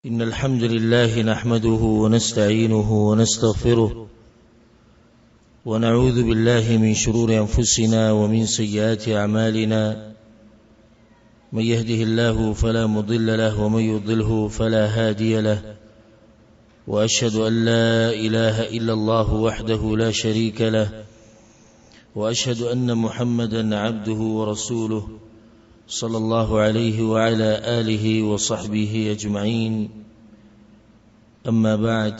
إن الحمد لله نحمده ونستعينه ونستغفره ونعوذ بالله من شرور أنفسنا ومن سيئات أعمالنا، من يهده الله فلا مضل له ومن يضله فلا هادي له، وأشهد أن لا إله إلا الله وحده لا شريك له، وأشهد أن محمدا عبده ورسوله صلى الله عليه وعلى آله وصحبه أجمعين. أما بعد،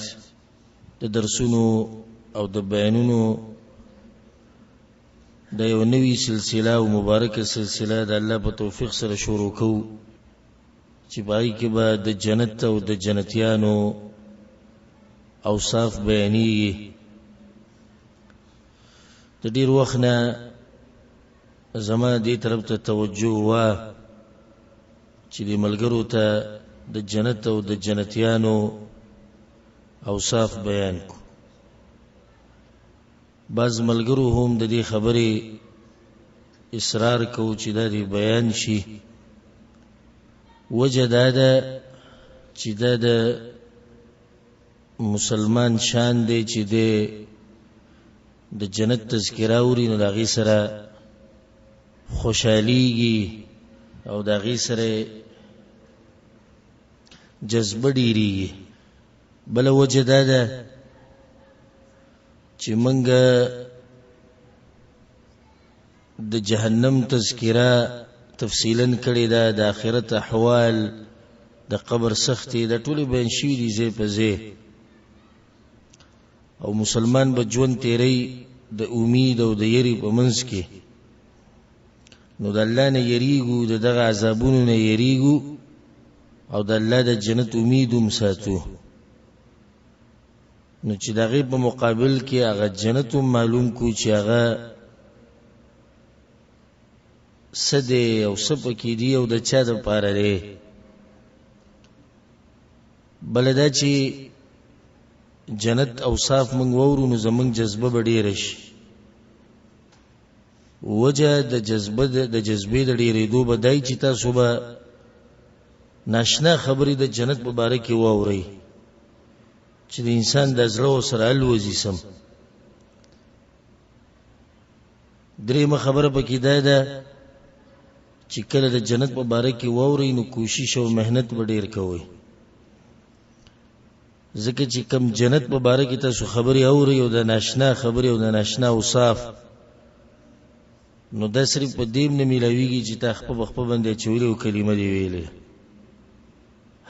د درسونو او د بیانونو د یو نوي سلسله او مبارکه سلسله د الله په توفیق سره شروع کوو چې په هغې کې به د جنت او د جنتیانو اوصاف بیانیږي. د ډیر وخت نه زما دې طرف ته توجه وه چې د ملګرو ته د جنت او د جنتیانو اوصاف بیان کو. بعض ملګرو هم د دې خبرې اصرار کو چې دا دې بیان شي. وجه دا ده چې دا د مسلمان شان دی چې دی د جنت تذکره اوري نو د هغې سره خوشحالېږي او د هغې سره جذبه ډېرېږي. بله وجه دا ده چې موږ د جهنم تذکره تفصیلا کړې ده، د آخرت احوال، د قبر سختي، دا ټولې بیان شوي دي ځای په ځای. او مسلمان به ژوند تیری د امید او د یری په منځ کې، نو د الله نه یریږو، د دغه عذابونو نه یریږو او د الله د جنت امید هم ساتو. نو چې د هغې په مقابل کې هغه جنت هم معلوم کو چې هغه څه دی او څه پکې دي او د چا دپاره دی. بله دا چې جنت اوصاف موږ واورو نو زموږ جذبه به ډېره شي. وجه د جذبه د جذبې د ډېرېدو به دی چې تاسو به ناشنا خبرې د جنت په باره کې واورئ چې د انسان د زړه سره الوزي سم. درېیمه خبره پکې دا ده چې کله د جنت په باره کې واورئ نو کوشش او محنت به ډېر کوئ، ځکه چې کم جنت په باره کې تاسو خبرې اورئ او د ناشنا خبرې او د ناشنا اوصاف، نو دا صرف په دې نه میلاویږي چې تا خپه په خپه باندې اچولې او کلمه دې ویلې.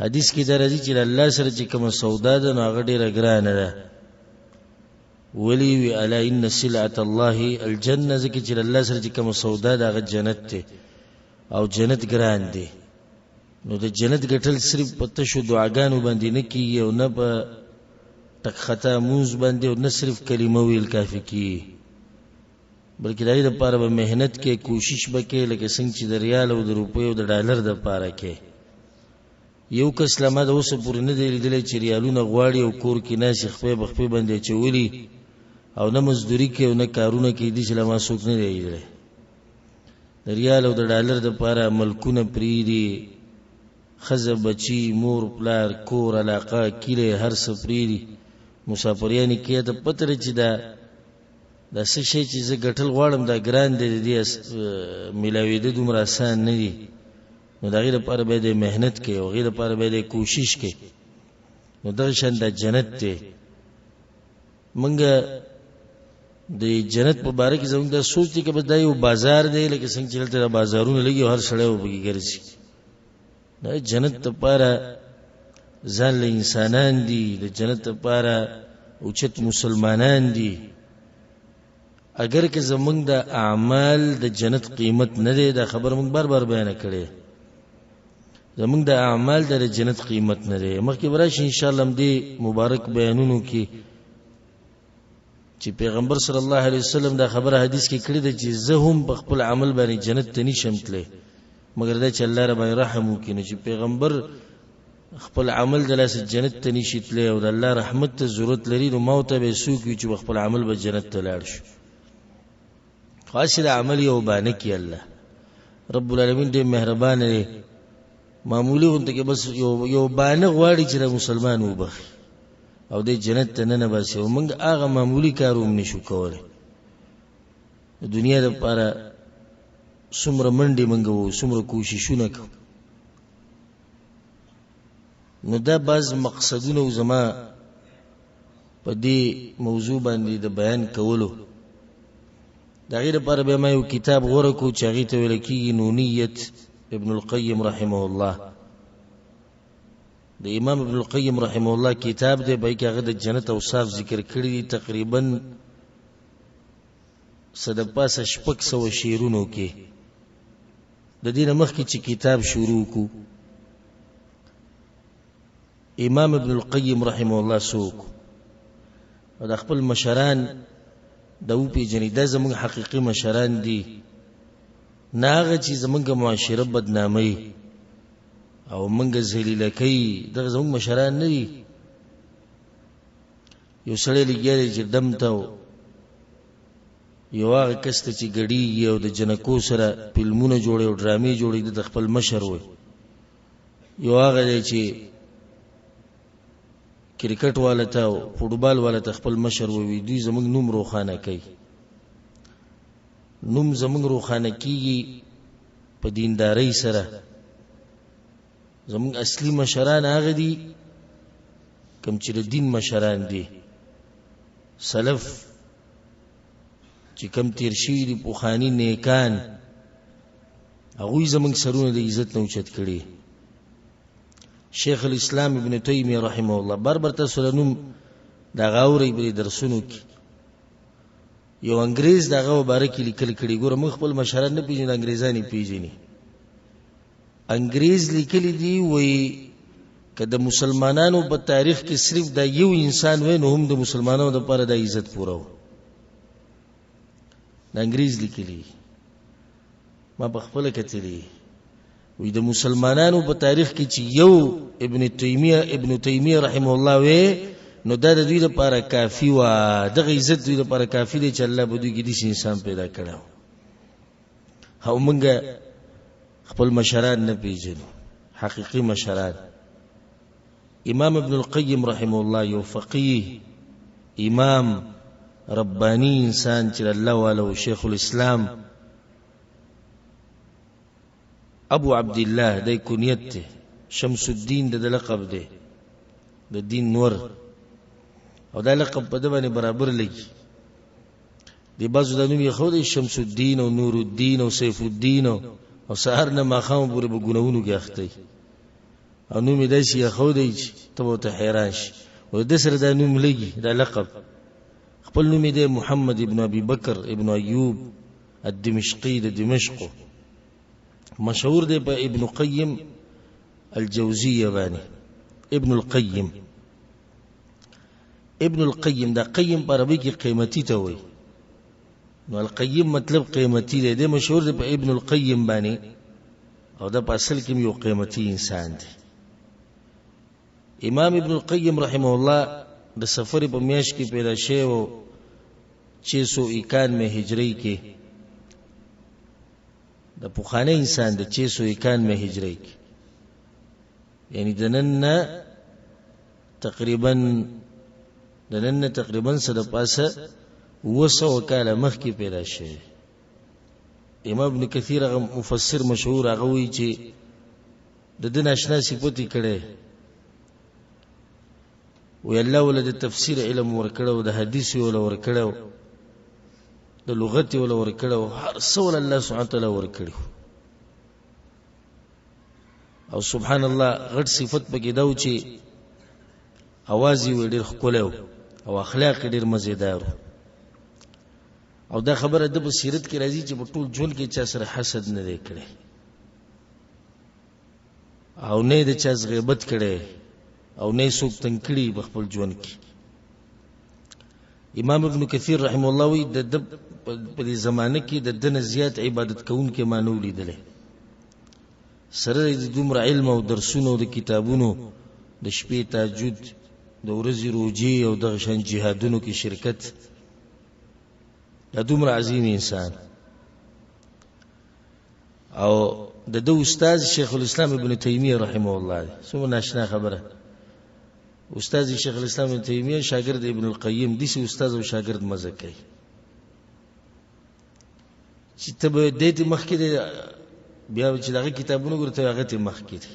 حدیث کې دا راځي چې الله سره چې کومه سودا ده نو هغه ډېره ګرانه ده. ولی وی الا ان سلعة الله الجنه، ځکه چې الله سره چې کومه سودا ده هغه جنت دی او جنت ګران دی. نو د جنت ګټل صرف په تشو دعاګانو باندې نه کیږي او نه په ټک خطا مونځ باندې او نه صرف کلمه ویل کافي کیږي، بلکې د هغې دپاره به محنت کې، کوشش به کې، لکه څنګه چې د ریال او د روپیو او د ډالر دپاره کې. یو کس لا ما د اوسه پورې نه دی لیدلی چې ریالونه غواړي او کور کې ناست خپې په خپې باندې اچولي او نه مزدوري کوي او نه کارونه کوي، داسې لا ما څوک نه دی لیدلی. د ریال او د ډالر دپاره ملکونه پرېږدي، ښځه، بچي، مور، پلار، کور، علاقه، کلی، هر څه پرېږدي، مسافریانې کوي. ته پته ده چې دا دا څه شی چې زه ګټل غواړم دا ګران دی، د دې میلاوېده دومره اسان نه دي. نو د هغې دپاره به دی محنت کوي او هغې دپاره به دی کوشش کوي. نو دغه شان دا جنت دی. موږ د جنت په باره کې زموږ دا سوچ دی که بس دا یو بازار دی، لکه څنګه چې دلته دا بازارونه لګي او هر سړی ورپکې ګرځي. د جنت دپاره ځان له انسانان دي، د جنت دپاره اوچت مسلمانان دي. اگر که زمونږ د اعمال د جنت قیمت نه دی، دا خبره موږ بار بار بیان کړې، زمونږ د اعمال د جنت قیمت نه دی. مخکې به راشي انشاءالله همدې مبارک بیانونو کې چې پیغمبر صلی الله علیه وسلم دا خبره حدیث کې کړې ده چې زه هم په خپل عمل باندې جنت ته نشم تللی مګر دا چې الله را باندې رحم وکړي. نو چې پیغمبر خپل عمل د لاسه جنت ته نشي تللی او د الله رحمت ته ضرورت لري، نو ما ته به څوک وي چې په خپل عمل به جنت ته لاړ شو. خو هسې د عمل یو بانه کړي. الله رب العالمین ډېر مهربان دی. معمولی غونته کې بس یو بانه غواړي چې د مسلمان وبخي او د جنت ته ننه باسي. او موږ هغه معمولی کار هم نشو کولی. د دنیا لپاره څومره منډې موږ وو، څومره کوششونه کوو. نو دا بعض مقصدونه زما په دې موضوع باندې د بیان کولو. د هغې لپاره بیا ما یو کتاب غوره کړو چې هغې ته ویل کېږي نونیت ابن القیم رحمه الله. د امام ابن القیم رحمه الله کتاب دی، په کې هغه د جنت اوصاف ذکر کړي دي، تقریبا څه د پاسه 600 شعرونو کې. د دې نه مخکې چې کتاب شروع کو، امام ابن القیم رحمه الله څوک او د خپل مشران د وپېژني، دا زموږ حقیقي مشران دي، نه هغه چې زموږ معاشره بدناموي او موږ ذلیله کوي، دغه زموږ مشران نه دي. یو سړی لګیا دی چې دم ته یو هغه کس ته چې ګډېږي او د جنکو سره فلمونه جوړوي او ډرامې جوړوي، د خپل مشر وایي. یو هغه دی چې کرکټ والا ته او فوټبال والا ته خپل مشر ووي. دوی زموږ نوم روښانه کوي. نوم زموږ روښانه کیږي په دیندارۍ سره. زموږ اصلي مشران هغه دي کوم چې د دین مشران دي، سلف چې کوم تیر شوي دي، پخواني نیکان، هغوی زموږ سرونه د عزت نه اوچت کړي. شیخ الاسلام ابن تیمیه رحمه الله بار بار تاسو له نوم د هغه اورئ په دې درسونو کې. یو انګریز د هغه مباره کې لیکل کړي، ګوره موږ خپل مشران نه پېژنو، انګریزان یې پېژني. انګریز لیکلي دي، وایي که د مسلمانانو په تاریخ کې صرف دا یو انسان وای، نو هم د مسلمانانو دپاره دا عزت پوره و. د انګریز لیکلي، ما په خپله کتلي، وایي د مسلمانانو په تاریخ کې چې یو ابن تیمیه رحمه الله وی، نو دا د دوی لپاره کافي وه. دغه عزت دوی لپاره کافي دی چې الله په دوی کې داسې انسان پیدا کړی و. او موږ خپل مشران نه پېژنو، حقیقي مشران. امام ابن القیم رحمه الله یو فقیه، امام، ربانی انسان چې الله والو، شیخ الاسلام ابو عبد الله د کنیت دی، شمس الدین د لقب دی، د دین نور، او دا لقب په ده باندې برابر لګي. د بعضو دا نوم یې ښه دی، شمس الدین او نور الدین او سیف الدین، او سهار نه ماښام پورې په ګناهونو کې اخته وي، او نوم یې داسې ښه دی چې ته به ورته حیران شې. او د سره دا نوم لګي، دا لقب. خپل نوم یې دی محمد ابن ابي بکر ابن ایوب الدمشقي، د دمشق، مشهور دی په ابن قیم الجوزیه باندې. ابن القیم، ابن القیم، دا قیم په عربي کې قیمتي ته وایي، نو القیم مطلب قیمتي دی. دی مشهور دی په ابن القیم باندې، او دا په اصل کې یو قیمتي انسان دی. امام ابن القیم رحمه الله د سفر په میاشت کې پیدا شوی و، 691 هجري کې. د پخوانی انسان د 691 هجري کې، یعنی د نن نه تقریبا، د نن نه تقریبا څه د پاسه 700 کاله مخکې پیدا شوی. امام ابن کثیر هغه مفسر مشهور، هغه وایي چې د ده ناشنا صفت یې کړی، وایي الله وله د تفسیر علم ورکړی، د حدیث یې وله ورکړی، د لغت یې وله ورکړی، هر څه وله الله سبحانه وتعالی ورکړي. او سبحان الله غټ صفت پکې دا و چې اواز یې ډېر ښکلی و او اخلاق یې ډېر مزیدار و. او دا خبره د په سیرت کې راځي چې په ټول ژوند کې چا سره حسد نه دی کړی، او نه یې د چا غیبت کړی، او نه یې څوک تنګ کړي په خپل ژوند کې. امام ابن کثیر رحمه الله وایي د ده په دې زمانه کې د ده نه زیات عبادت کوونکی ما نه و لیدلی. سره د دومره علم او درسونو او د کتابونو، د شپې تهجد، د ورځې روژې او دغه شان جهادونو کې شرکت، دا دومره عظیم انسان. او د ده استاد شیخ الاسلام ابن تیمیه رحمه الله دی. څومره ناشنا خبره، استاد شیخ الاسلام ابن تیمیه شاګرد ابن القیم، داسې استاد او شاګرد مزه کوي چې ته به دې ته مخکې دی، بیا چې د هغه کتابونه ګورې ته هغه ته مخکې دی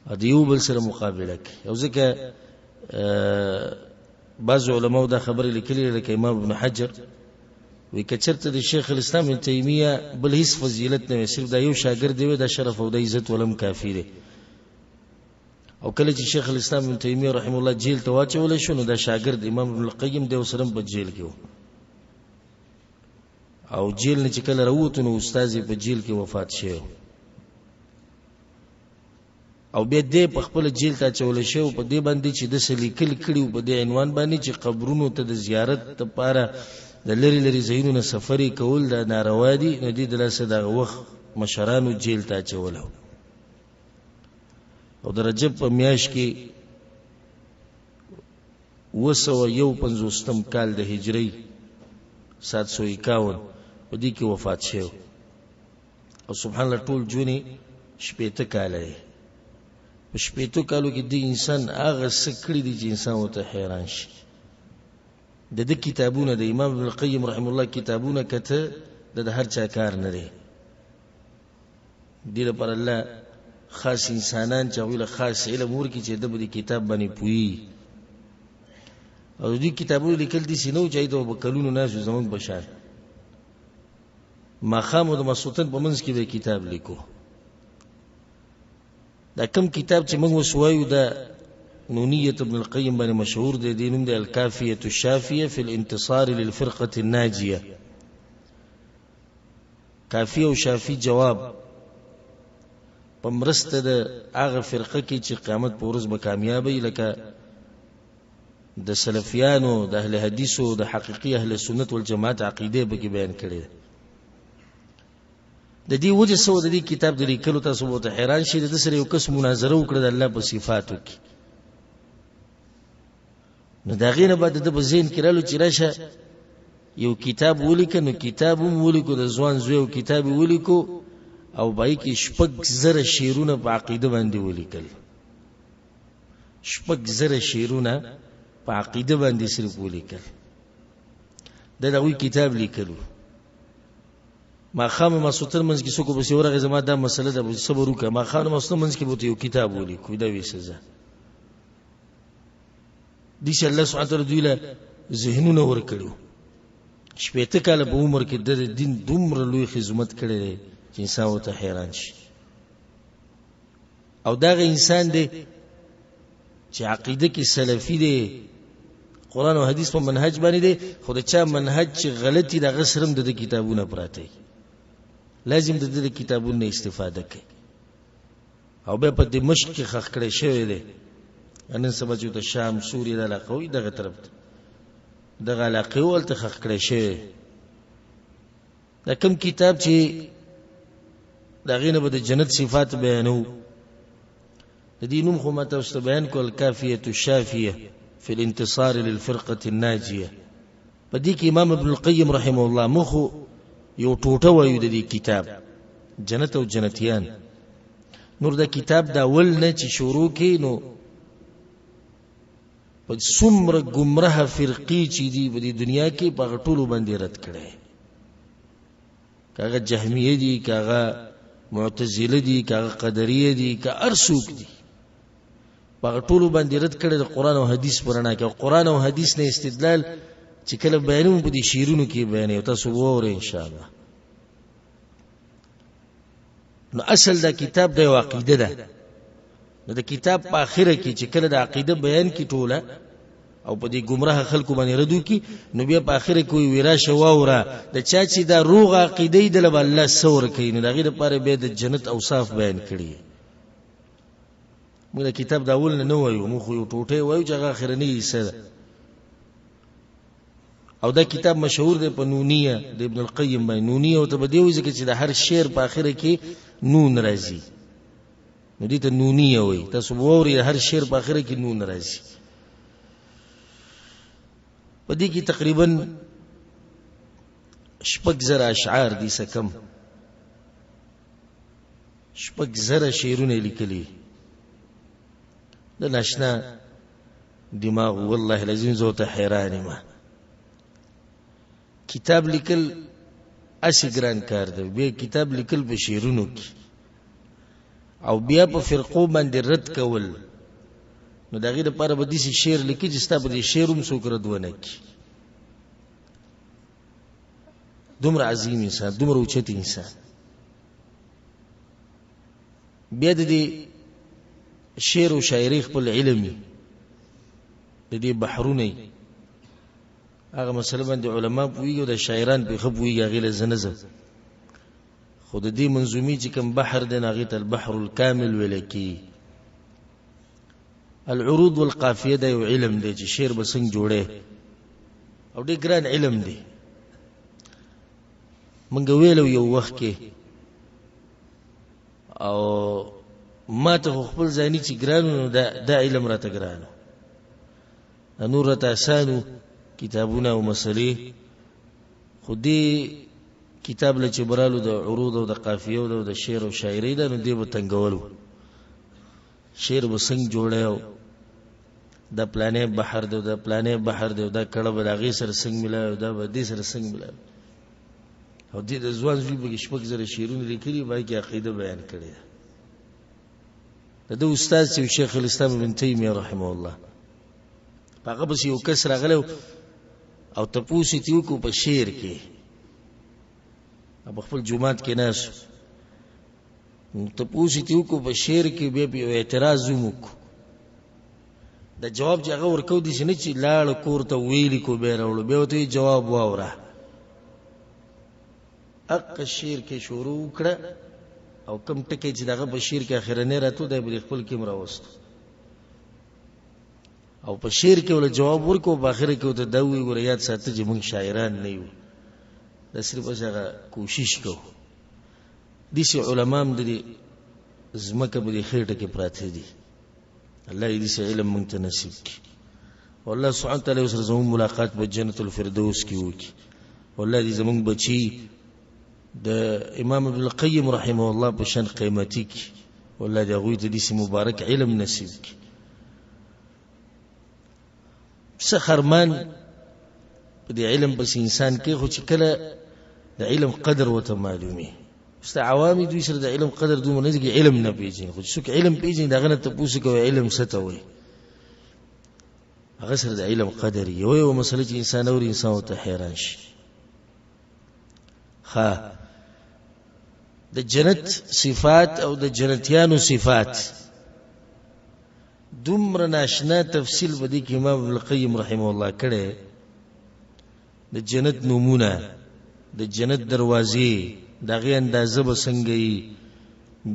او د یو بل سره مقابله کوي. او ځکه بعض علماو دا خبرې لیکلې، لکه امام ابن حجر وی که چېرته د شیخ الاسلام ابن تیمیه بل هیڅ فضیلت نه وي، صرف دا یو شاګرد دی، دا شرف او دا عزت ولم کافي دی. او کله چې شیخ الاسلام ابن تیمیه رحم الله جیل ته واچول شو، نو دا شاګرد امام ابن القیم دی ورسره په جیل کې و، او جیل نه چې کله راووت نو استاد یې په جیل کې وفات شوی، او بیا دې په خپل جیل ته اچول شوی په دې باندې چې د څه لیکل کړي په دې عنوان باندې چې قبرونو ته د زیارت لپاره د لرې لرې ځایونو نه سفر یې کول دا ناروا دي، نو دې د لاسه دغه وخت مشرانو جیل ته اچولی. او د رجب په میاشت کې 751 کال د هجري 751 په دې کې وفات شوی. او سبحان الله ټول ژوند یې 60 کاله دی. په 60 کالو کې دې انسان هغه څه کړي دي چې انسان ورته حیران شي. د ده کتابونه، د امام ابن القیم رحم الله کتابونه کته د هر چا کار نه دی. دې لپاره الله خاص انسانان چې هغوی له خاص علم ورکړي چې ده په دې کتاب باندې پوهېږي. او د دې کتابونو لیکل داسې نه وو چې هغوی ته به په کلونو ناست وو زموږ په شان. ماښام او د ماسخوتن په منځ کې به کتاب لیکو. دا کوم کتاب چې موږ اوس وایو دا نونیة ابن القیم باندې مشهور دی، دې نوم دی الکافیة الشافیة فی الانتصار للفرقة الناجیة. کافی او شافی جواب په مرسته د هغه فرقه کې چې قیامت په ورځ به کامیاب وي، لکه د سلفیانو د اهل حدیثو د حقیقي اهل سنت والجماعت عقیده به کې بیان کړي. د دې وجه څه وه د دې کتاب د لیکلو؟ تاسو به ورته حیران شئ. د ده سره یو کس مناظره وکړه د الله په صفاتو کې، نو د هغې نه بعد د ده په ذهن کې رالو چې راشه یو کتاب ولیکه. نو کتاب هم ولیکو، د ځوان زوی یو کتاب یې ولیکو او په هغې کې 6000 شعرونه په عقیده باندې ولیکل. 6000 شعرونه په عقیده باندې صرف ولیکل. د هغوی کتاب لیکلو. ماښام ماسخوتن منځ کې څوک پسې ورغی، زما دا مسله ده، صبر وکړه. ماښام ماسخوتن منځ کې به ورته یو کتاب ولیکو، دا وی سزا دي چې الله سبحانه وتعالی دوی له ذهنونه ورکړي. 60 کاله په عمر کې د دین دومره لوی خدمت کړی دی چې انسان ورته حیران شي. او دغه انسان دی چې عقیده کې سلفي دی، قرآن او حدیث په منهج باندې دی، خو د چا منهج چې غلطي د هغه سره هم د ده کتابونه پراته دي، لازم د ده د کتابونو نه استفاده کوي. او بیا په دمشق کې ښخ کړی شوی دی. نن سبا چې ورته شام سوریه د علاقه وایي، دغه طرف ته دغه علاقې و، هلته ښخ کړی شوی. دا کوم کتاب چې د هغې نه به د جنت صفات بیانوو، د دې نوم خو ما تاسو ته بیان کړو، الکافیة الشافیة فی الانتصار للفرقة الناجیة. په دې کې امام ابن القیم رحمه الله موږ خو یو ټوټه وایو د دې کتاب جنت او جنتیان. نور دا کتاب دا اول نه چې شروع کې نو په څومره ګمراه فرقې چې دي په دې دنیا کې په هغه ټولو باندې رد کړی، که هغه جهمیه دي، که هغه معتزله دي، که هغه قدریه دي، که هر څوک دي، په هغه ټولو باندې رد کړی د قرآن او حدیث په رڼا کې. او قرآن او حدیث نه استدلال چې کله بیانوم په دې شعرونو کې بیانوي، تاسو واورئ انشاءالله. نو اصل دا کتاب د یو عقیده ده. نو د کتاب په آخره کې چې کله د عقیده بیان کی ټوله او په دې ګمراه خلکو باندې ردو کی، نو بیا په آخره کې وی راشه واوره د چا چې دا روغ عقیده دی له الله سور کوي، نو د هغې لپاره بیا د جنت اوصاف بیان کړي. موږ د کتاب د اول نه نه وایو، موږ خو یو ټوټه وایو چې هغه آخرنۍ حصه ده. او دا کتاب مشهور دی په نونیه د ابن القیم باندې. نونیه ورته به دې وایي ځکه چې د هر شعر په آخره کې نون راځي، نو دې ته نونیه وایي. تاسو به واورئ هر شعر په آخره کې نون راځي. په دې کې تقریبا 6000 اشعار دي څه کم. 6000 شعرونه لیکلي. د ناشنا دماغ والله العظیم زه ته حیران یم. کتاب لیکل اسی ګران کار دی، بیا کتاب لیکل په شعرونو کې او بیا په فرقو باندې رد کول، نو د هغې دپاره به داسې شعر لیکي چې ستا په دې شعر هم څوک رد ونه کړي. دومره عظیم انسان، دومره اوچت انسان. بیا د دې شعر او شاعرۍ خپل علم وي، د دې بحرونه وي. هغه مسله باندې علما پوهېږي او د شاعران پرې ښه پوهېږي، هغې له زه نه ځم. خو د دې منظومې چې کوم بحر دی نو هغې ته البحر الکامل ویلی کېږي. العروض والقافیه دا یو علم دی چې شعر به څنګه جوړی او ډېر ګران علم دی. مونږ ویلو یو وخت کې، او ما ته خو خپل ځاني چې ګران نو دا علم راته ګران و، دا نور راته اسان وو کتابونه او مسلې. خو دې کتاب له چې به رالو د عروض او د قافیو او د شعر او شاعرۍ ده، نو دې به تنګولو، شعر به څنګه جوړی او دا پلانې بحر دی، دا پلانې بحر دی، دا کړه به د هغې سره څنګه ملاوي، دا به دې سره څنګه ملاوي. او دې د ځوان زوی پکې 6000 شعرونه لیکلي، په هغې کې عقیده بیان کړې ده. د ده استاد چې شیخ الاسلام ابن تیمیه رحمه الله، په هغه پسې یو کس راغلی او تپوس یې ترې وکړو په شعر کې، په خپل جومات کې ناست و، تپوس یې ترې وکړو په شعر کې، بیا پرې یو اعتراض هم وکړو. د جواب چې هغه ورکو داسې نه چې لاړ کور ته ویلي کو بیا راوړو، بیا ورته یې جواب واوره. اقه شعر کې شروع وکړه او کوم ټکی چې دغه په شعر کې اخرنی راتلو دی به دې خپل کې هم راوستو، او په شعر کې ول جواب ورکو، په اخر کې ورته دا ووایي ګوره یاد ساته چې موږ شاعران نه یو، دا صرف اوس هغه کوشش کوو. داسې علما هم د دې ځمکه په دې خېټه کې پراته دي. الله دې داسې علم موږ ته نصیب کړي، او الله سبحانه وتعالی سره زموږ ملاقات په جنت الفردوس کې وکړي. والله دې زموږ بچي د امام ابن القیم رحمه الله په شان قیمتي کړي، والله دې هغوی ته داسې مبارک علم نصیب کړي. څه خرمان په دې علم پسې انسان کې، خو چې کله د علم قدر ورته معلومي، اوس د عوامي دوی سره د علم قدر دومره نه دی، علم نه پېژني، خو چې څوک علم پېژني د هغه نه تپوس کوي علم څه ته وایي، هغه سره د علم قدر. یو یو مسله چې انسان اوري انسان ورته حیران شي. ښه، د جنت صفات او د جنتیانو صفات دومره ناشنا تفصیل په دې کې امام ابن القیم رحمه الله کړی. د جنت نمونه، د جنت دروازې، د هغې اندازه به څنګه وي،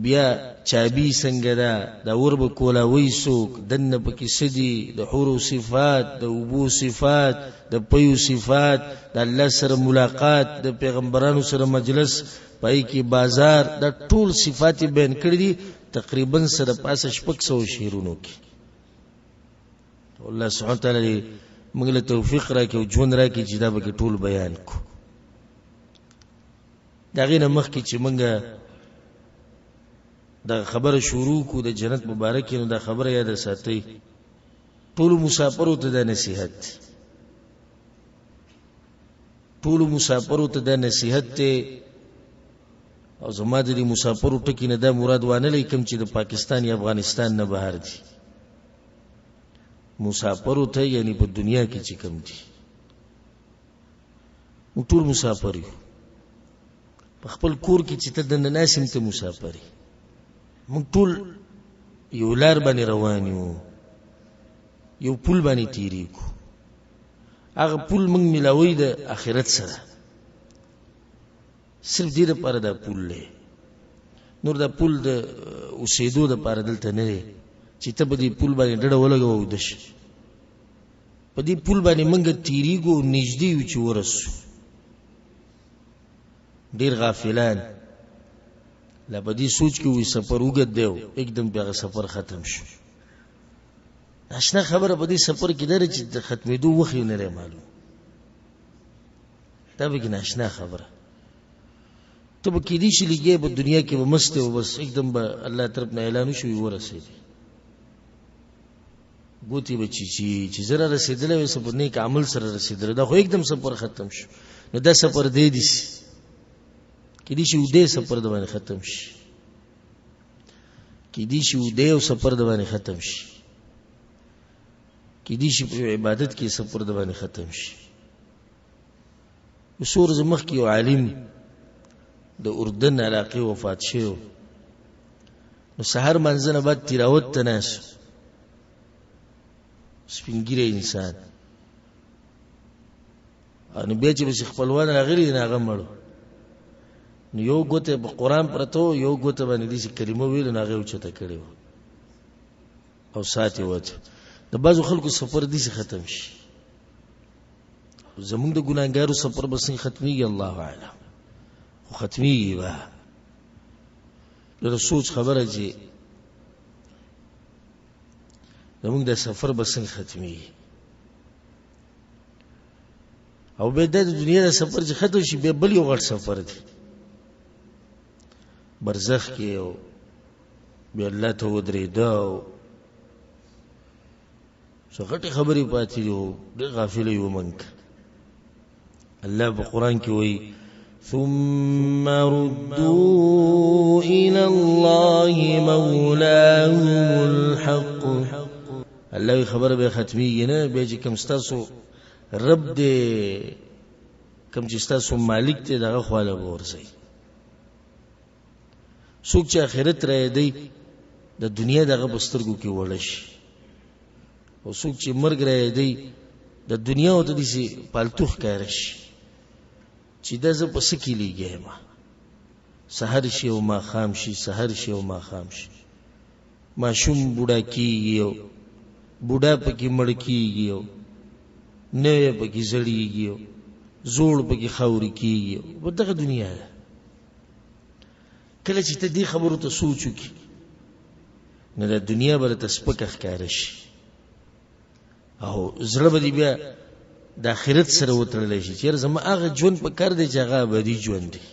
بیا چابي څنګه ده، دا اور به کولاوي څوک، دننه پکې څه دي، د حورو صفات، د اوبو صفات، د پیو صفات، د الله سره ملاقات، د پیغمبرانو سره مجلس، په هغې کې بازار، دا ټول صفات یې بیان کړي دي تقریبا سره پاسه 600 شعرونو کې. الله سبحانه وتعالی موږ له توفیق راکړي او ژوند راکړي چې دا به کې ټول بیان کړو. د هغې نه مخکې چې موږ دا خبره شروع کړو د جنت مبارک، نو دا خبره یاده ساتئ، ټولو مسافرو ته دا نصیحت دی، ټولو مسافرو ته دا نصیحت دی. او زما د دې مسافرو ټکي نه دا مراد وانه لیکم چې د پاکستان یا افغانستان نه بهر دي، مسافرو ته یعنی په دنیا کې چې کوم دي، موږ ټول مسافر یو. په خپل کور کې چې ته دننه ناست یم ته مسافر یې. موږ ټول یو لار باندې روان یو، یو پل باندې تېرېږو، هغه پل موږ ملاوي د آخرت سره، صرف دې لپاره دا پل دی، نور دا پل د اوسېدو دپاره دلته نه دی چې ته په دې پل باندې ډډه ولګوه او ویده شې. په دې پل باندې موږ تېرېږو او نږدې یو چې ورسو. ډېر غافلان لا په دې سوچ کې وي سفر اوږد دی او یکدم بیا هغه سفر ختم شو. ناشنا خبره په دې سفر کې ده چې د ختمېدو وخت یې نه دی معلوم، دا به کې ناشنا خبره. ته به کېدی شي لګې په دنیا کې به مست او بس एकदम به الله طرف نه اعلان وشي ورسېدې، ګوتې به چیچي چې زه را رسېدلی وای، څه په نیک عمل سره رسېدلی، دا خو एकदम سفر ختم شو. نو دا سفر دی دي شي، کېدی شي ودې سفر د باندې ختم شي، کېدی شي ودې او سفر د باندې ختم شي، کېدی شي په عبادت کې سفر د باندې ختم شي. څو ورځې مخکې یو عالم د اردن علاقې وفات شوی، نو سهار منځنه بعد تلاوت ته ناست، سپین ږیری انسان. نو بیا چې بس خپلوان راغلي، نو هغه مړ، نو یو ګوته په قرآن پرته و، یو ګوته باندې داسې کلمه ویله، نو هغه یې اوچته کړې وه او سات یې وته. د بعضو خلکو سفر داسې ختم شي. زمونږ د ګناهګارو سفر به څنګه ختمېږي الله اعلم، خو ختمېږي به. ډېره سوچ خبره چې زمونږ د سفر به څنګه ختمېږي، او بیا د دنیا د سفر چې ختم شي، بیا بل یو غټ سفر دی برزخ کې، او بیا الله ته ودرېده، او څه غټې خبرې پاتې دي، ډېر غافل یو موږ. الله په قرآن کې وایي: ثم ردوا إلى الله مولاهم الحق. الله خبره به ختميږي نه، بیا چې کوم ستاسو رب دی، کوم چې ستاسو مالک دی، دغه خواله به ورځئ. څوک چې آخرت را دی، د دنیا دغه په سترګو کې وړه شي، او څوک چې مرګ را دی، د دنیا او ته داسې پالتو ښکاره شي چې دا زه په څه کې لېږی ما. سحر شي او ماښام شي، سحر شي او ماښام شي، ماشوم بوډا کېږي او بوډا پکې مړ کېږي، او نوی پکې زړېږي، او زوړ پکې خاورې کېږي، او دغه دنیا ده. کله چې ته دې خبرو ته سوچ وکړي، نو د دنیا به درته سپکه ښکاره شي، او زړه به دې بیا د آخرت سره وتړلی شي چې یاره زما هغه ژوند په کار دی چې هغه ابدي ژوند دی،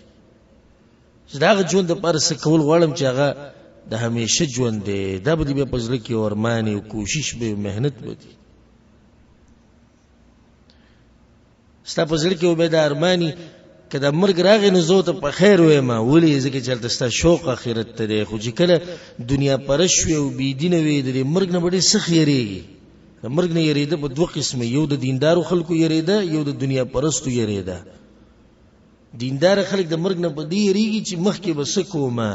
زه د هغه ژوند دپاره څه کول غواړم چې هغه د همیشه ژوند دی. دا به دې بیا په زړه کې ارمان او کوشش به، محنت به دي ستا په زړه کې به دا ارماني که د مرګ راغی نو زه ته په خیر وایم. ولې؟ ځکه چې هلته ستا شوق آخرت ته دی. خو چې کله دنیا پرست شوې او بېدینه وې، د دې مرګ نه به ډېر سخت یېرېږي. د مرګ نه یېرېده په دوه قسمه: یو د دیندارو خلکو یېرېده، یو د دنیا پرستو یېرېده. دیندار خلک د مرګ نه په دې یېرېږي چې مخکې به څه کومه.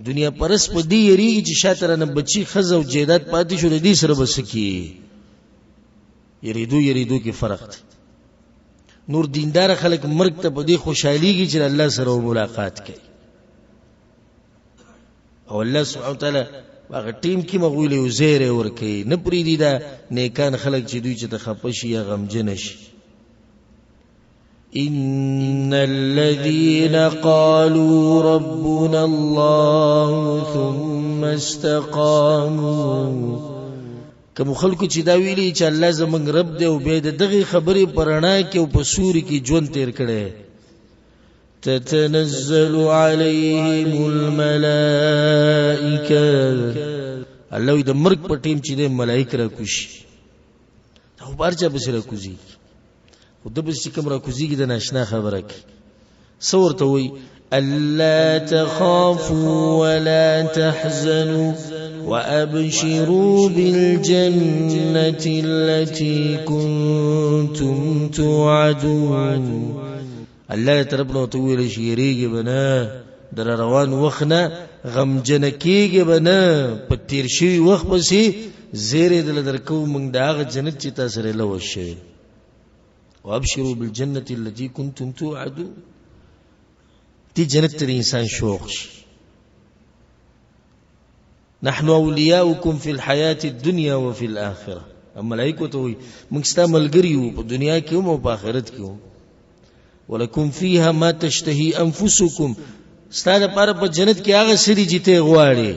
دنیا پرست په دې یېرېږي چې شاته رانه بچي، ښځه او جایداد پاتې شو، د دې سره به څه کېږي. یریدو یریدو کې فرق دی. نور دیندار خلک مرګ ته په دې خوشحاليږي چې الله سره ملاقات کوي، او الله سبحانه وتعالی هغه ټیم کې مغوی له زیره ور کوي، نه پریدي دا نیکان خلک چې دوی چې ته خپه شي یا غمجن شي. إن الذين قالوا ربنا الله ثم استقاموا، کوم خلکو چې دا ویلي چې الله زمونږ رب دی، او بیا د دغې خبرې په رڼا کې او په سوري کې ژوند تیر کړی، تتنزل علیهم الملائکه. الله د مرګ په ټیم چې د ملائک را کوشي، دا خو بهر چا پسې را کوزېږي، خو ده پسې چې کوم را کوزېږي د ناشنا خبره کوي. څه ورته وایي؟ ألا تخافوا ولا تحزنوا وأبشروا بالجنة التي كنتم توعدون. الله طرف نه ورته وویل شي: یېرېږي به نه، د را روان وخت نه غمجن کېږي به نه، په تېر شوي وخت پسې زیری دله درکوو موږ د هغه جنت چې تا سره لوظ شوی. وابشروا بالجنة التي كنتم توعدون. دې جنت ته د انسان شوق شي. نحن اولیاؤکم فی الحیاة الدنیا وفي الآخرة. ملائکو ته وایي موږ ستا ملګري یو په دنیا کې هم او په آخرت کې هم. ولکم فیها ما تشتهي انفسکم، ستا لپاره په جنت کې هغه څه دي چې ته یې غواړې.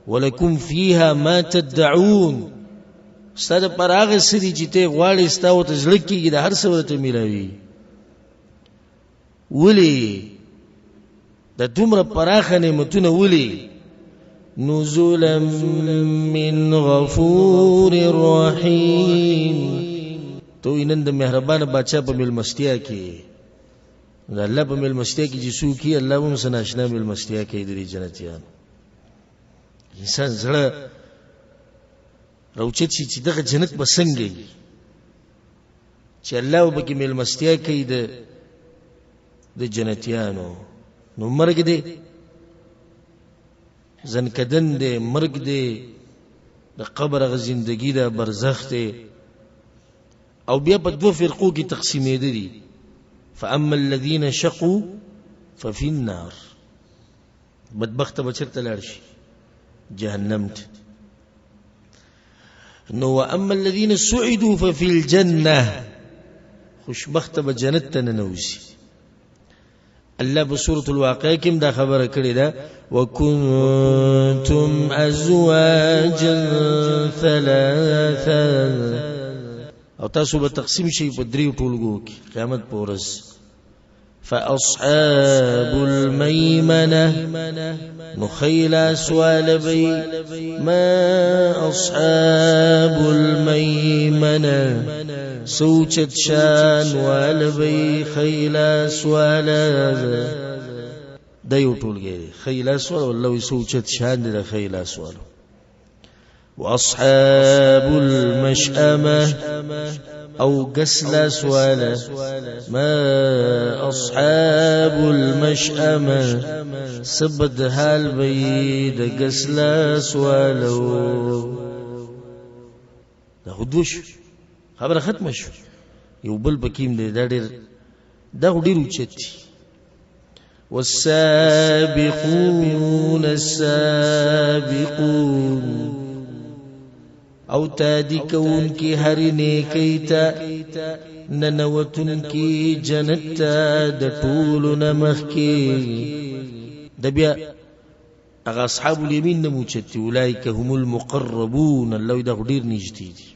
ولکم فیها ما تدعون، ستا لپاره هغه څه دي چې ته یې غواړې، ستا ورته زړه کېږي، د هر څه ورته میلاوي. ولي د دومره پراخه نعمتونه ولي؟ نزلا من غفور رحیم. ته نن د مهربان بادشاہ په ملمستیا کې، د الله په ملمستیا کې چې څوک یې، الله هم سره ناشنا ملمستیا کوي د جنتیانو. انسان زړه راوچت شي چې دغه جنت به څنګه وي چې الله به پکې ملمستیا کوي د جنتیانو. نو مرګ دی، ځنکدن دی، مرګ دی، د قبر هغه زندګي ده، برزخ دی. او بیا په دوه فرقو کې تقسیمېده دي. فاما الذين شقوا ففي النار. بدبخته به چېرته لاړ شي؟ جهنم ته. نو واما الذين سعدوا ففي الجنه، خوشبخته به جنت ته ننوځي. الله په سورة الواقعه کې هم دا خبره کړې ده، وکنتم ازواجا ثلاثه. او تاسو به تقسیم شئ په دریو ټولګو کې قیامت په ورځ. فأصحاب الميمنة نخيل سوال بي ما أصحاب الميمنة سوچت شان والبي خيل سوال. دا یو ټولګی دی، خیلا سوال والله وی سوچت شان دی د خیلا سوال. واصحاب المشأمة او غسل سوال ما اصحاب المشأمة سبد حال بي د غسل سوالو. دا خو شو خبره ختمه شو. یو بل پکیم دی، دا ډېر، دا خو ډېر اوچت دی. والسابقون السابقون او تادی کون کی هر نیکی ته ننوتون کی جنت ته د ټولو نه مخکې. د بیا هغه اصحاب الیمین نه موچت دي، اولئک هم المقربون. الله دا خو ډېر نږدې دي.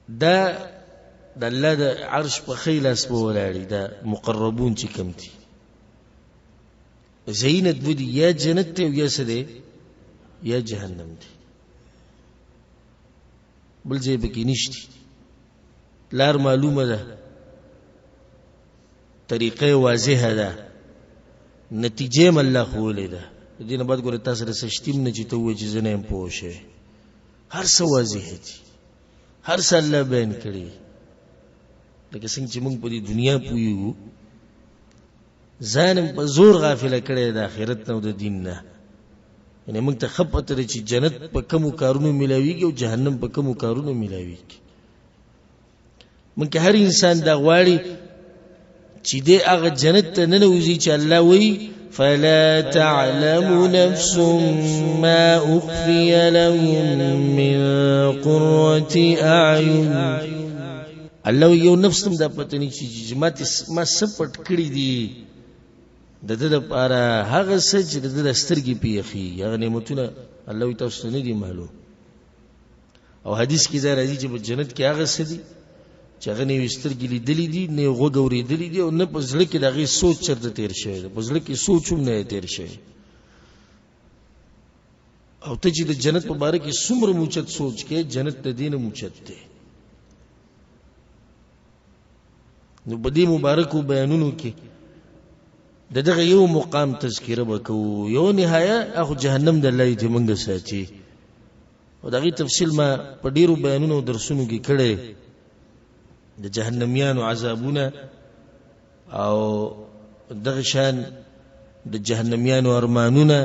دا د الله د عرش په ښی لاس به ولاړي دا مقربون چې کوم دي. زینت ودي، یا جنت دی او یا څه دی، یا جهنم دی، بل ځای پکې نشته. لار معلومه ده، طریقه واضحه ده، نتیجه هم الله ښوولې ده. د دې نه بعد ګوره تا سره څه شته هم نه چې ته ووایې چې زه نه یم پوه شوی. هر څه واضح دي، هر څه الله بیان کړي. لکه څنګه چې موږ په دې دنیا پوهېږو، ځان هم په زور غافله کړی د آخرت نه او د دین نه. یعنې موږ ته ښه پته ده چې جنت په کومو کارونو میلاویږي او جهنم په کومو کارونو میلاویږي. موږ که هر انسان دا غواړي چې دی هغه جنت ته ننوځي چې الله وایي فلا تعلم نفس ما أخفي لهم من قرة أعين. الله یو نفس هم دا پته نه چې ما څه پټ کړي دي د ده دپاره، هغه څه چې د ده د سترګې پې یخېږي، هغه نعمتونه الله وایي تاسو ته نه دي معلوم. او حدیث کې دا راځي چې په جنت کې هغه څه دي چې هغه نه یې سترګې لیدلې دي، نه یې غوږ اورېدلي دي، او نه په زړه کې د هغې سوچ چېرته تېر شوی دی، په زړه کې سوچ هم نه دی تېر شوی. او ته چې د جنت په باره کې څومره موچت سوچ کوې، جنت د دې نه موچت دی. نو په دې مبارکو بیانونو کې د دغه یو مقام تذکره به کوو، یو نهایه هغه جهنم د الله دې موږ ساتي. او د هغې تفصیل ما په ډېرو بیانونو او درسونو کې کړی، د جهنمیانو عذابونه او دغه شان د جهنمیانو ارمانونه،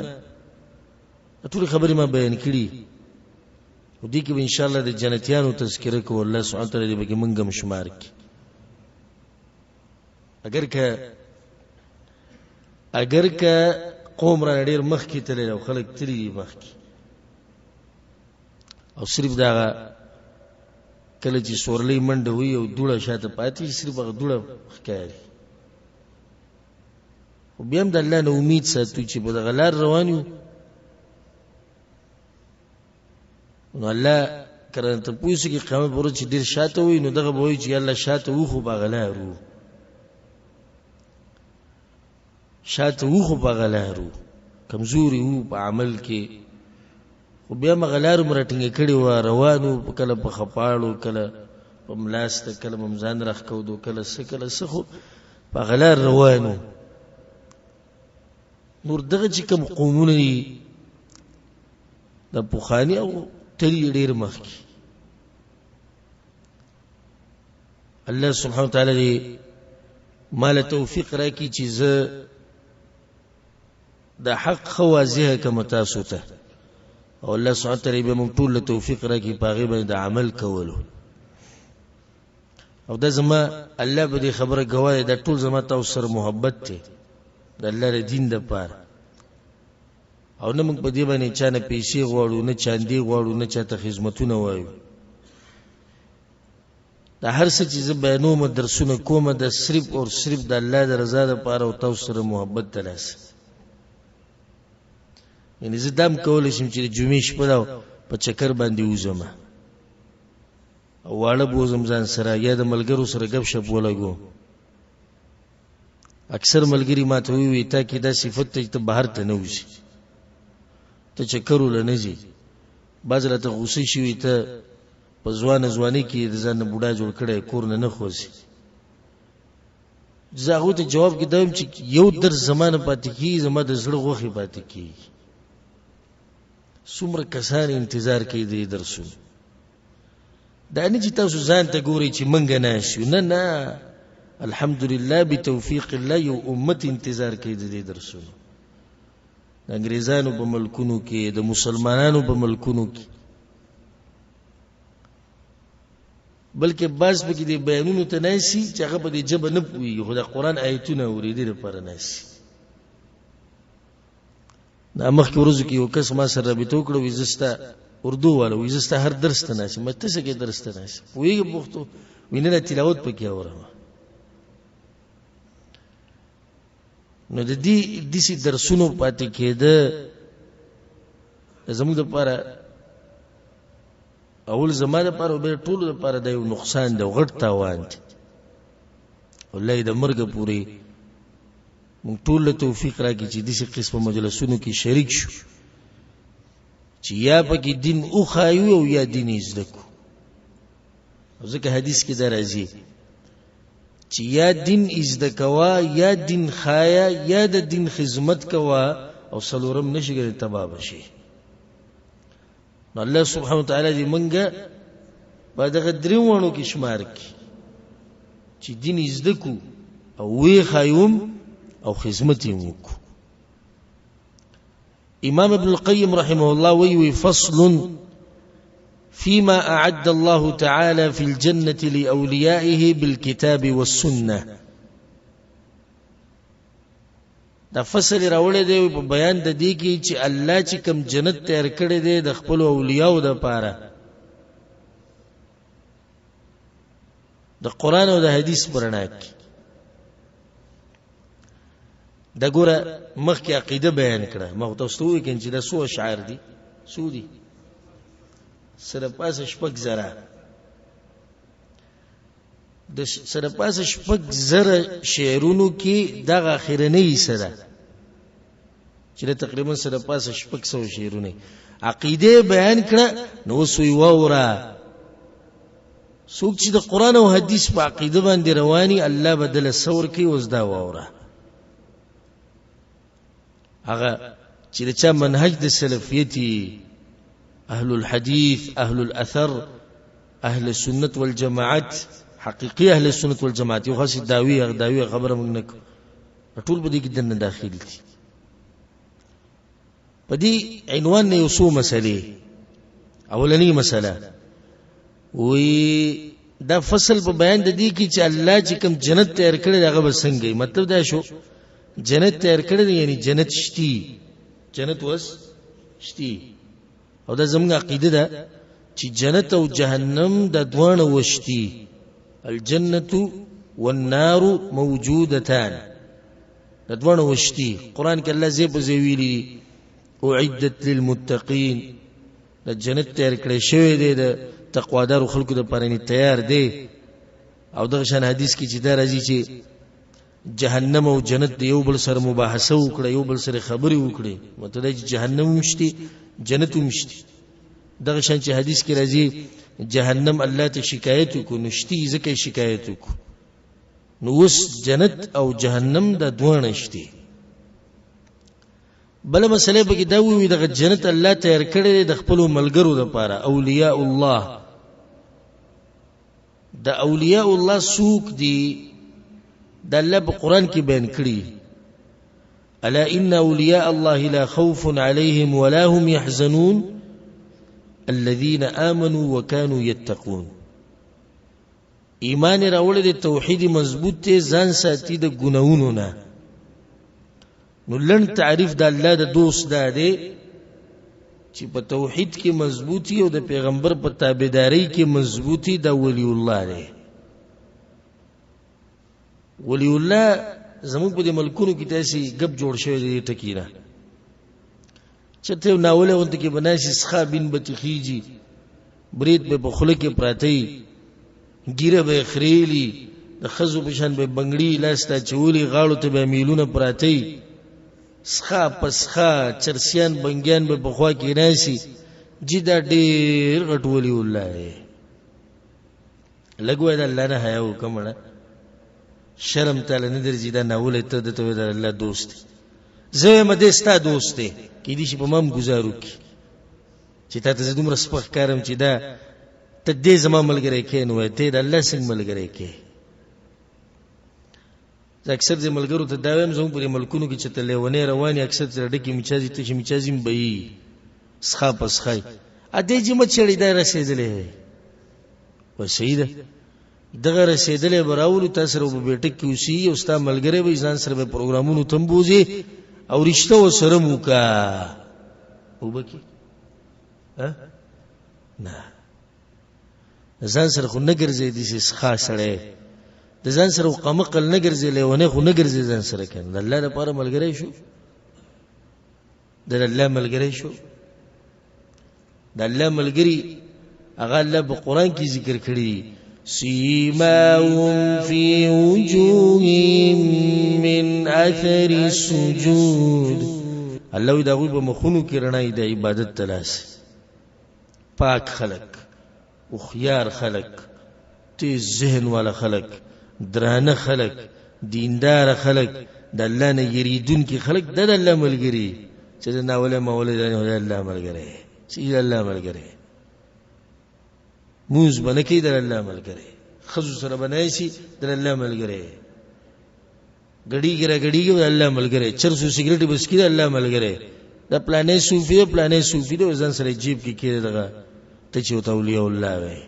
ټولې خبرې ما بیان کړي. او دې کې به انشاءالله د جنتیانو تذکره کوو. الله سبحانه وتعالی دې پکې موږ هم شمار کړي. اگر که قوم را ډېر مخکې تللی او خلک تللي دي مخکې، او صرف دا کله چې سورلۍ منډه وي او دوړه شاته پاتې شي، صرف هغه دوړه ښکاري. خو بیا هم د الله نه امید ساتو چې په دغه لار روان یو، نو الله کله ته پوه شي کې قیامت پر چې ډیر شاته وي، نو دغه به وایي چې الله شاته وخو په هغه لارو، شاته وخو په هغه لارو، کمزوري وو په عمل کې، خو بیا هم هغه لارو مو راټینګه کړې وه، روان وو، کله په خپاړو، کله په ملاسته، کله به مو ځان راښکودو، کله څه کله څه، خو په هغه لار روان وو. نور دغه چې کوم قومونه دي د پخواني او تلي ډېر مخکې، الله سبحانه وتعالی دې مال توفیق راکړي چې زه د حق ښه واضح کړم تاسو ته، او الله سبحانه وتعالی به موږ ټول له توفیق راکړي په هغې باندې د عمل کولو. او دا زما الله په دې خبره ګواه دی، دا ټول زما تاسو سره محبت دی د الله د دین دپاره. او نه موږ په دې باندې چا نه پیسې غواړو، نه چاندې غواړو، نه چا ته خدمتونه وایو. دا هر څه چې زه بیانوم، درسونه کوم، دا صرف او صرف د الله د رضا دپاره او تاسو سره محبت د لاسه. یعنې زه دا هم کولی شم چې د جمعې شپه ده په چکر باندې وځم او واړه بوزم ځان سره، یا د ملګرو سره ګپ شپ ولګو. اکثر ملګري ما ته وویل تا کې دا صفت ته چې ته بهر ته نه وځې، ته چکرو له نه ځې. بعض راته غوسه شوي، ته په ځوانه ځواني کې د ځان نه بوډا جوړ کړی، کور نه نه خوځي. زه هغو ته جواب کې دا وایم چې یو درس زما نه پاتې کېږي، زما د زړه غوښې پاتې کېږي. څومره کسان انتظار کوي د دې درسونو. دا نه چې تاسو ځان ته ګورئ چې موږ ناست یو، نه نه، الحمدلله بتوفیق الله یو امت انتظار کوي د دې درسونو. د انګریزانو په ملکونو کې، د مسلمانانو په ملکونو کې، بلکې بعض پکې د بیانونو ته ناسي چې هغه په دې ژبه نه پوهېږي، خو د قرآن آیتونه اوري، دې لپاره ناسي. دا مخکې ورځو کې یو کس ما سره رابطه وکړه، وایي زه ستا اردو والا، وایي زه ستا هر درس ته ناست یم. ما ته څه کې درس ته ناست یم؟ پوهېږې پښتو؟ وایي نه، تلاوت پکې اورم. نو د دې داسې درسونو پاتې کېده زموږ دپاره، اول زما دپاره او بیا ټولو دپاره دا یو نقصان دی او غټ تاوان دی. الله یې د مرګه پورې موږ ټول له توفیق راکړي چې داسې قسمه مجلسونو کې شریک شو چې یا پکې دین وښایو او یا دین یې زده کړو. ځکه حدیث کې دا راځي چې یا دین زده کوه، یا دین ښایه، یا د دین خدمت کوه، او څلورم نشي ګرځي تباه به شي. نو الله سبحانه وتعالی دې موږ په دغه درې واړو کې شمار کړي چې دین یې زده کړو او ویې ښایوم او خدمت یې وکړو. امام ابن القیم رحمه الله وی فصل فيما أعد الله تعالى في الجنة لأوليائه بالكتاب والسنة. دا فصل راوړی دی په بیان د دې کې چې الله چې کوم جنت تیار کړی دی د خپل اولیاو د پاره د قرآن او د حدیث پر رڼا کې. دا ګوره مخکې عقیده بیان کړه، ما خو تاسو ته وویل چې دا څو اشعار دي، څو دي؟ سره پاسه 6000، د سره پاسه 6000 شعرونو کې دغه اخرنۍ حصه ده چې د تقریبا سره پاسه 600 شعرونه عقیده بیان کړه. نو اوس یې واوره، څوک چې د قرآن او حدیث په عقیده باندې رواني الله به دله څه ورکوي. اوس دا واوره، هغه چې د چا منهج د سلفیتي، اهل الحدیث، اهل الاثر، اهل سنت والجماعت، حقیقي اهل سنت والجماعت، یو خاص داوی هغه داوی خبره موږ نه کوو، ټول په دې کې دننه داخل دي. په دې عنوان نه یو څو مسلې. اولنۍ مسله وی دا فصل په بیان د دې کې چې الله چې کوم جنت تیار کړی هغه به څنګه وي. مطلب دا شو جنت تیار کړی دی یعنی جنت شتی، جنت وس شتی. او دا زموږ عقیده ده چې جنت او جهنم د دواړه وشتي، الجنة والنار موجودتان، د دواړه وشتي. قرآن کې الله ځای په ځای ویلي دي اعدت للمتقین، د جنت تیار کړی شوی دی د تقوادارو خلکو د پاره نه تیار دی. او دغه شان حدیث کې چې دا راځي چې جهنم او جنت د یو بل سره مباحثه وکړي، یو بل سره خبرې وکړي، مطلب چې جهنم هم شته جنت هم شته. دغه شان چې حدیث کې راځي جهنم الله ته شکایت وکړو، نو شته ځکه شکایت وکړو. نو اوس جنت او جهنم دا دواړه شته. بله مسله به کې دا ووي دغه جنت الله تیار کړی دی د خپلو ملګرو دپاره، اولیاء الله. د اولیاء الله څوک دي؟ د الله په قرآن کې بیان کړي، الا ان اولیاء الله لا خوف عليهم ولا هم يحزنون الذين آمنوا وكانوا يتقون. ایمان راوړی دی، توحید مضبوط دی، ځان ساتي د ګناهونو نه. نو لنډ تعریف د الله د دوست دا دی چې په توحید کې مضبوطی او د پیغمبر په تابعدارۍ کې مضبوطی، دا ولی الله دی. ولی الله زموږ په دې ملکونو کې داسې ګپ جوړ شوی دی ټکی نه چې ته یو ناولی غونډه کې به ناست څښا بین به ترې خېژي، برېت به په خوله کې پراته وي، ږیره به یې خرېیلي، د ښځو په شان به یې بنګړي لاس ته اچولي، غاړو ته به یې میلونه پراته وي، څښا په څښا چرسیان بنګیان به په خوا کې ناست، جي دا ډېر غټ ولي الله دی. لږ وایه د الله نه حیا وکړه مړه، شرم تاله نه درځي، دا ناولی ته ده ته وایې د الله دوست دی. زه وایم دی ستا دوست دی، کیدای شي په ما هم ګوزار وکړي چې تا ته زه دومره سپک ښکارم چې دا ته دې زما ملګری کې، نو وایه ته د الله څنګه ملګری کې. زه اکثر دې ملګرو ته دا وایم، زموږ په دې ملکونو کې چې ته لیونی روان یې، اکثر ترې ډکې میچازي تشې میچازي هم بهیږي، څښا په څښا یې. ا دې چې مه چړې دا رسېدلی دی، وایي صحیح ده، دغه رسېدلی به راولو، تا سره به بیټک کې اوسېږي او ستا ملګری به ځان سره به پروګرامونو ته هم بوځي او رشته ورسره هم وکړه. وبه کې نه ځان سره خو نه ګرځي داسې څښا سړی، د ځان سره خو قمقل نه ګرځي، لیونی خو نه ګرځي ځان سره که نه. د الله دپاره ملګری شو، د الله ملګری شو. د الله ملګری هغه الله په قرآن کې ذکر کړی، سیماهم فی وجوههم من اثر السجود. الله وایي د هغوی په مخونو کې رڼا د عبادت ته لاس. پاک خلک، هوښیار خلک، تیز ذهن والا خلک، درانه خلک، دیندار خلک، د الله نه یریدونکي خلک، دا د الله ملګري. چې د ناولی ماولی دی، د الله ملګری، چې د الله ملګری مونځ به نه کوي، د الله ملګری ښځو سره به نه شي، د الله ملګری ګړیږي را ګړیږي، د الله ملګری چرس او سګرټ به څکي، د الله ملګری د پلانې صوفي دی، پلانې صوفي دی، ځان سره جیب کې کېږي دغه ته چې ورته اولیاء الله وایي.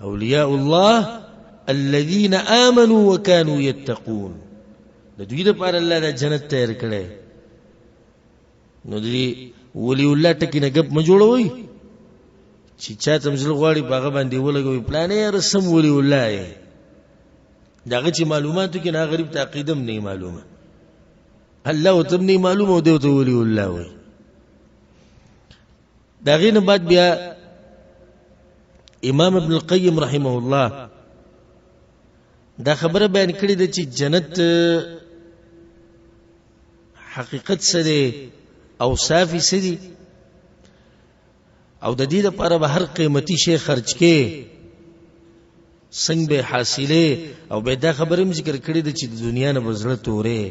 اولیاء الله الذين آمنوا وكانوا يتقون، د دوی لپاره الله د جنت تیار کړی. نو دې ولی الله ټکی نه ګپ مه جوړوئ چې چا ته زړه غواړي په هغه باندې ولګوي، پلانې رسم ولی الله یې. د هغه چې معلوماتو کې نه غریب ته عقیده هم نه معلومه، الله ورته هم نه معلومه او دی ورته ولی الله وایي. د هغې نه بعد بیا امام ابن القیم رحمه الله دا خبره بیان کړې ده چې جنت حقیقت څه دی، اوصاف یې څه دي، او د دې لپاره به هر قیمتي شی خرج کې څنګه به حاصلې. او به دا خبره هم ذکر کړې ده چې د دنیا نه به زړه تورې،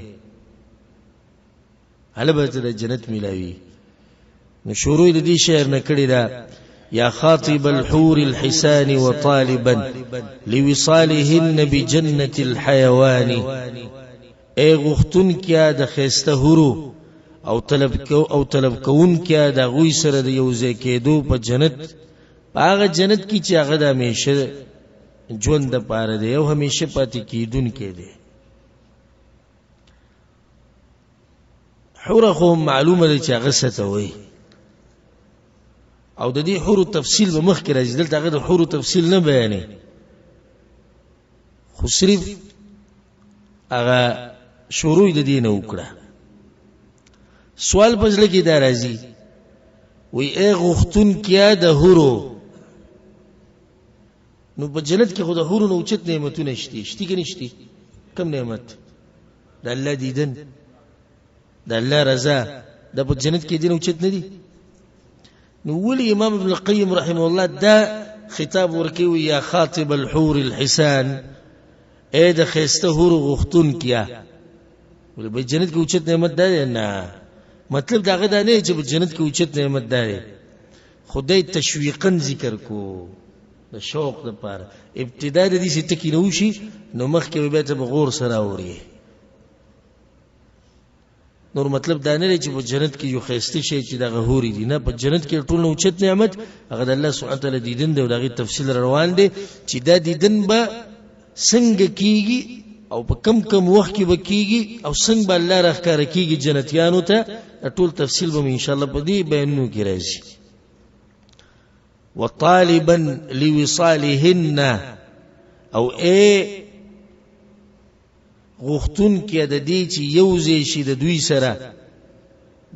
هله به ته د جنت میلاوي. نو شروع د دې شعر نه کړې ده، یا خاطب الحور الحسان وطالبا لوصالهن بجنة الحيوان. ای غوښتونکیا د ښایسته حورو او طلب کو او طلب کوونکیا د هغوی سره د یو ځای کېدو په جنت، په هغه جنت کې چې هغه د همیشه ژوند دپاره دی او همیشه پاتې کېدونکی دی. حوره خو معلومه ده چې هغه څه ته وایي، او د دې حورو تفصیل به مخکې راځي، دلته هغه د حورو تفصیل نه بیانوي، خو صرف هغه شروع د دې نه وکړه. سوال په زړه کې دا راځي، وی ای غوښتونکیا د حورو نو په جنت کې خو د حورو نه اوچت نعمتونه شتي، شتي که نشتي؟ کوم نعمت؟ د الله دیدن، د الله رضا، دا په جنت کې دین اوچت نه دي. نو ولې امام ابن القیم رحمه الله دا خطاب ورکوي، یا خاطب الحور الحسان، ای د ښایسته حورو غوښتونکیه؟ ولې په جنت کې اوچت نعمت دا دی؟ نه، مطلب د هغه دا نه چې په جنت کې اوچت نعمت دا دی، خدای تشویقا ذکر کو د شوق لپاره. ابتدا د دې څه ټکي نه وشي نو مخکې به بیا ته په غور سره اوري. نور مطلب دا نه دی چې په جنت کې یو ښایسته شی چې دغه حورې دي، نه، په جنت کې ټول نه اوچت نعمت هغه د الله سبحانه وتعالی دیدن دی، او د هغې تفصیل روان دی چې دا دیدن به څنګه کیږي او په کم کم وخت کې به کیږي او څنګه به الله راښکاره کیږي جنتیانو ته. ټول تفصیل به ان شاء الله په دې بیانونو کې راځي. وطالبا لوصالهن، او اے غوښتونکی د دې چې یو ځای شي د دوی سره،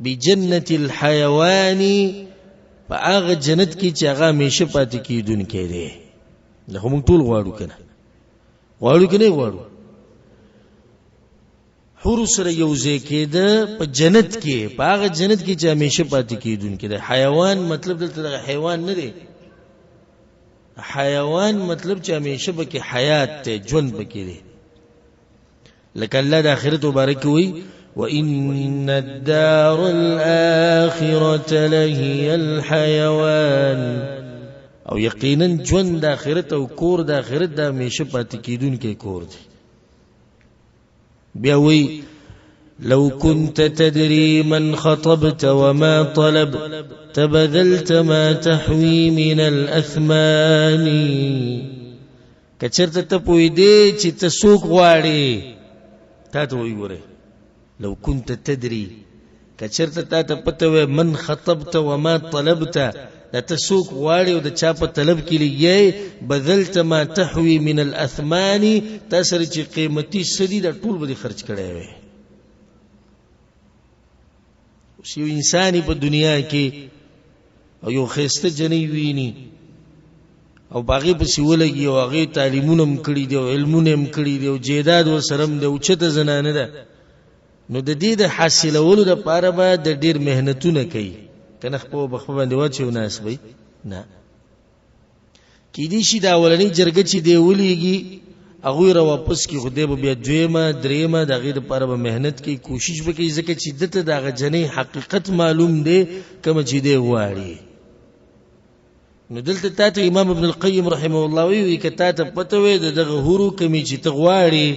بجنت الحیوان، په هغه جنت کې چې هغه همیشه پاتې کېدونکی دی. دا خو موږ ټول غواړو که نه؟ غواړو که نه غواړو؟ حور سره یو ځای کېده په جنت کې، په هغه جنت کې چې همیشه پاتې کېدونکی دی. حیوان مطلب دلته دغه حیوان نه دی، حیوان مطلب چې همیشه پکې حیات دی، ژوند پکې دی. لکه الله د آخرت مبارک وی، وإن الدار الآخرة لهي الحيوان، او یقینا ژوند د آخرت او کور د آخرت د همیشه پاتې کېدونکی کور دی. بیا وی، لو كنت تدري من خطبت وما طلب تبذلت ما تحوي من الأثمان. کچرته ته پوهېدې چې ته څوک غواړې، تا ته وایي ګوره، لو كنت تدري، کچرته تا ته پته وی، من خطبت وما طلبت، دا ته څوک غواړې او د چا په طلب کې لګیا یې، بذلت ما تحوي من الاثمان، تا سره چې قیمتي څه دي دا ټول به دې خرچ کړی وی. اوس یو انسان په دنیا کې او یو ښایسته جنۍ ویني او په هغې پسې ولګي او هغې تعلیمونه هم کړي دي او علمونه هم کړي دي او جایداد ورسره هم دی، اوچته زنانه ده، نو د دې د حاصلولو دپاره به د ډېر محنتونه کوي، که نه خپه په خپه باندې واچوي ناست به نه. کیدی شي دا اولنۍ جرګه چې دی ولیږي هغوی را واپس کړي، خو دی به بیا دویمه درېیمه د هغې دپاره به محنت کوي، کوشش به کوي، ځکه چې ده ته د هغه جنۍ حقیقت معلوم دی کومه چې دی غواړي. نو دلته تا ته امام ابن القیم رحمه الله وی، که تا ته پته وي د دغه حورو کمی چې ته غواړې،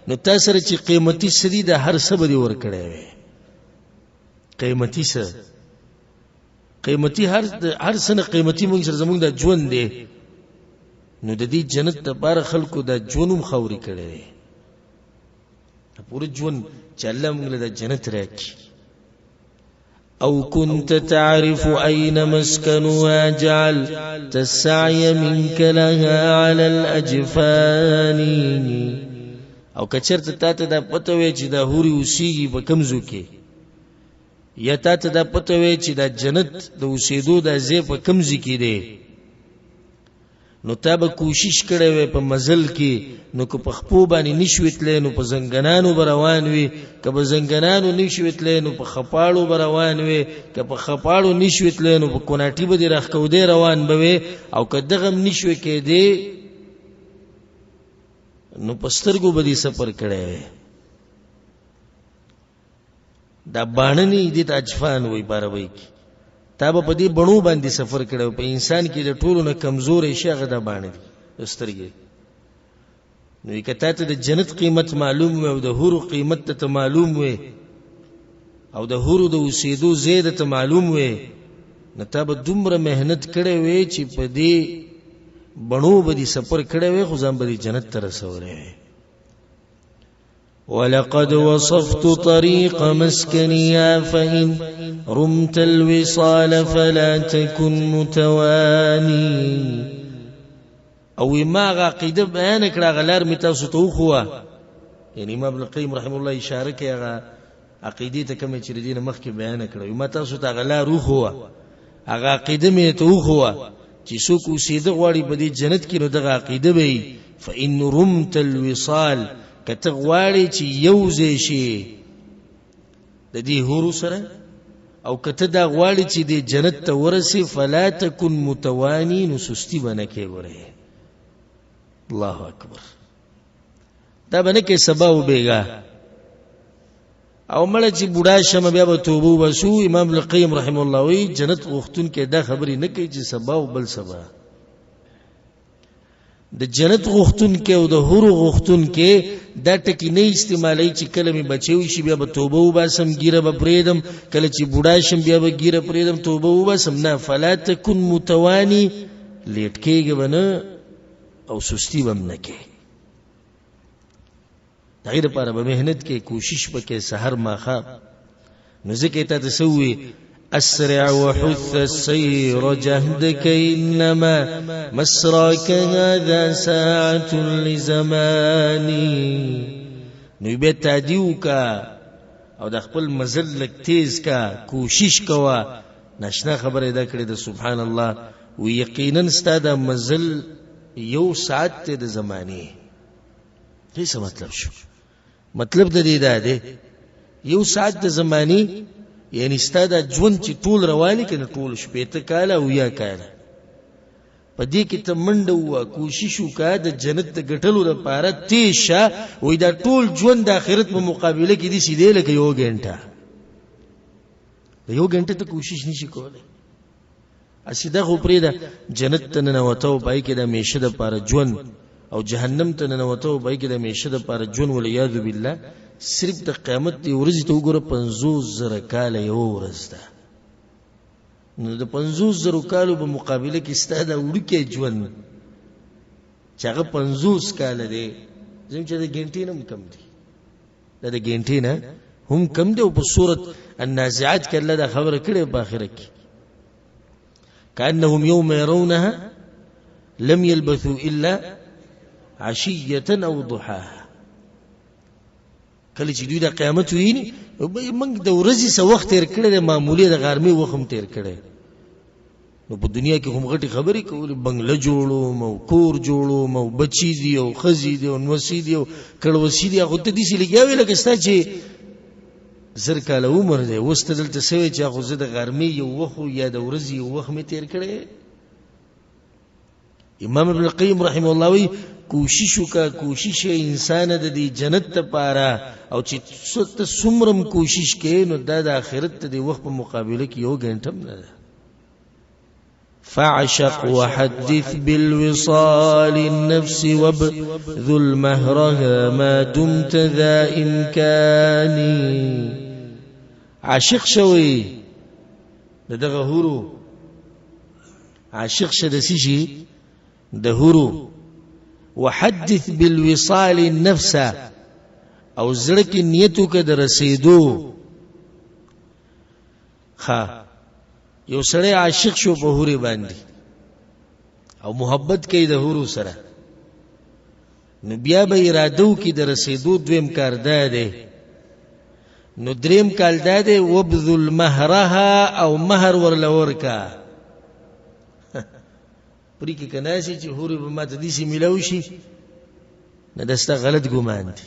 نو تا سره چې قیمتي څه دي د هر څه به دې ورکړی وي. قیمتي څه، قیمتي هر څه نه قیمتي موږ سره زموږ د ژوند دی. نو د دې جنت دپاره خلکو د ژوند هم خاورې کړی دی، پوره ژوند چې الله موږ له د جنت راکړي. أو كنت تعرف أين مسكنها جعلت السعي منك لها على الأجفان. او کچرته تا ته دا پته وي چې دا هوري اوسېږي په کوم ځای کې، یا تا ته دا پته وي چې دا جنت د اوسېدو دا ځای په کوم ځای کې دی، نو تا به کوشش کړی وی په مزل کې، نو که په خپو باندې نشوې تللی نو په زنګنانو به روان وي، که په زنګنانو نشوې تللی نو په خپاړو به روان وي، که په خپاړو نشوې تللی نو په کوناټي به دې راښکودی روان به وي، او که دغه هم نشوې کېدی نو په سترګو به دې سفر کړی وی. دا باڼه نه دي، ته اجفان وایي په عربۍ کې. تا به په دې بڼو باندې سفر کړی، په انسان کې د ټولو نه کمزوری شی هغه دا باڼه دي د سترګې. نو که تا ته د جنت قیمت معلوم وي او د حورو قیمت ته معلوم وي او د حورو د اوسېدو ځای ته معلوم وي، نو تا به دومره محنت کړی وي چې په دې بڼو به دې سفر کړی وي، خو ځان به دې جنت ته رسولی وي. ولقد وصفت طريق مسكنها فإن رمت الوصال فلا تكن متواني. او ما هغه عقیده بیان کړه، هغه لار مې تاسو ته وښوه. یعنی امام ابن القیم رحمه الله اشاره کوي هغه عقیدې ته کومې چې د دې نه مخکې بیان کړه. ما تاسو ته هغه لار وښوه، هغه عقیده مې ته وښوه. چې څوک اوسېده غواړي په دې جنت کې نو دغه عقیده به وي. فإن رمت الوصال، که ته غواړې چې یو ځای شې د دې حورو سره، او که ته دا غواړې چې دې جنت ته ورسې، فلا تکن متواني، نو سستی به نه کوې. ګورې، الله اکبر، دا به نه کوې سبا وبېږه او مړه چې بوډا شم بیا به توبه وباسو. امام ابن القیم رحم الله وایي جنت غوښتونکی دا خبرې نه کوي چې سبا او بل سبا. د جنت غوښتونکی او د حورو غوښتونکی دا ټکی نه استعمالوي چې کله مې بچی وشي بیا به توبه وباسم، ږیره به پرېږدم، کله چې بوډا شم بیا به ږیره پرېږدم، توبه وباسم. نه، فلا تکن متواني، لیټ کېږي به نه او سستی به هم نه کوې. د هغې لپاره به محنت کې، کوشش به کې سحر ماښام. نو ځکه یې تا ته څه ووایي؟ أسرع وحث السير جهدك إنما مسراك هذا ساعة لزماني. نو بیا تادي وکا او د خپل مزل لږ تیز کا، کوشش کوه. ناشنا خبره یې دا کړې ده، سبحان الله، و یقینا ستا د مزل یو ساعت دی د زمانې. دې څه مطلب شو؟ مطلب د دې دا دی، یو ساعت د زمانی، یعنی ستا دا ژوند چې ټول رواني کنه، ټول 60 کاله او یا کاله، په دې کې ته منډه ووه، کوشش وکړه د جنت د ګټلو لپاره تېز شه. وایي دا ټول ژوند د آخرت په مقابله کې داسې دی لکه یو ګنټه. د یو ګنټه ته کوشش نشي کولی. هسې دا خو پرېږده، جنت ته ننوته او په هغې کې د همیشه دپاره ژوند، او جهنم ته ننوته او په هغې کې د همیشه دپاره ژوند، والعیاذ بالله. صرف د قیامت دې ورځې ته وګوره، 50,000 کاله یوه ورځ ده. نو د 50,000 کالو په مقابله کې ستا دا وړوکی ژوند چې هغه 50 کاله دی، زموږ چې د ګنټې نه هم کم دی، دا د ګنټې نه هم کم دی. او په سورت النازعات کې الله دا خبره کړې په آخره کې، كأنهم يوم يرونها لم يلبثوا إلا عشية أو ضحاها. کله چې دوی د قیامت ویني، موږ د ورځې څه وخت تېر کړی دی، معمولي د غرمې وخت هم تېر کړی. نو په دنیا کې هم غټې خبرې کولې، بنګله جوړوم او کور جوړوم او بچي دي او ښځې دي او نوسې دي او کړوسې دي. خو ته داسې لګیا وې لکه ستا چې 1000 کاله عمر دی. اوس ته دلته څه وایې چې خو زه د غرمې یو وخت یا د ورځې یو وخت مې تېر کړی. امام ابن القیم رحمه الله وی کوشش وکړه، کوشش انسان د دې جنت لپاره، او چې ته څومره کوشش کوې نو دا د آخرت د وخت په مقابله کې یو ګنټه هم نه ده. فاعشق وحدث بالوصال النفس وابذل مهرها ما دمت ذا إمكان. عاشق شوي د دغه حورو، عاشق شه د څه شي؟ د حورو. وحدث بالوصال النفس، او زړه کې نیت وکړه د رسېدو. ښه، یو سړی عاشق شو په حورې باندې او محبت کوي د حورو سره، نو بیا به اراده وکړي د رسېدو. دویم کار دا دی. نو دریم کال دا دی، وبذل مهرها، او مهر ورله ورکا. پرې کې که ناسې چې حورې به ماته داسې میلاو شي، نه، دا ستا غلط ګمان دی.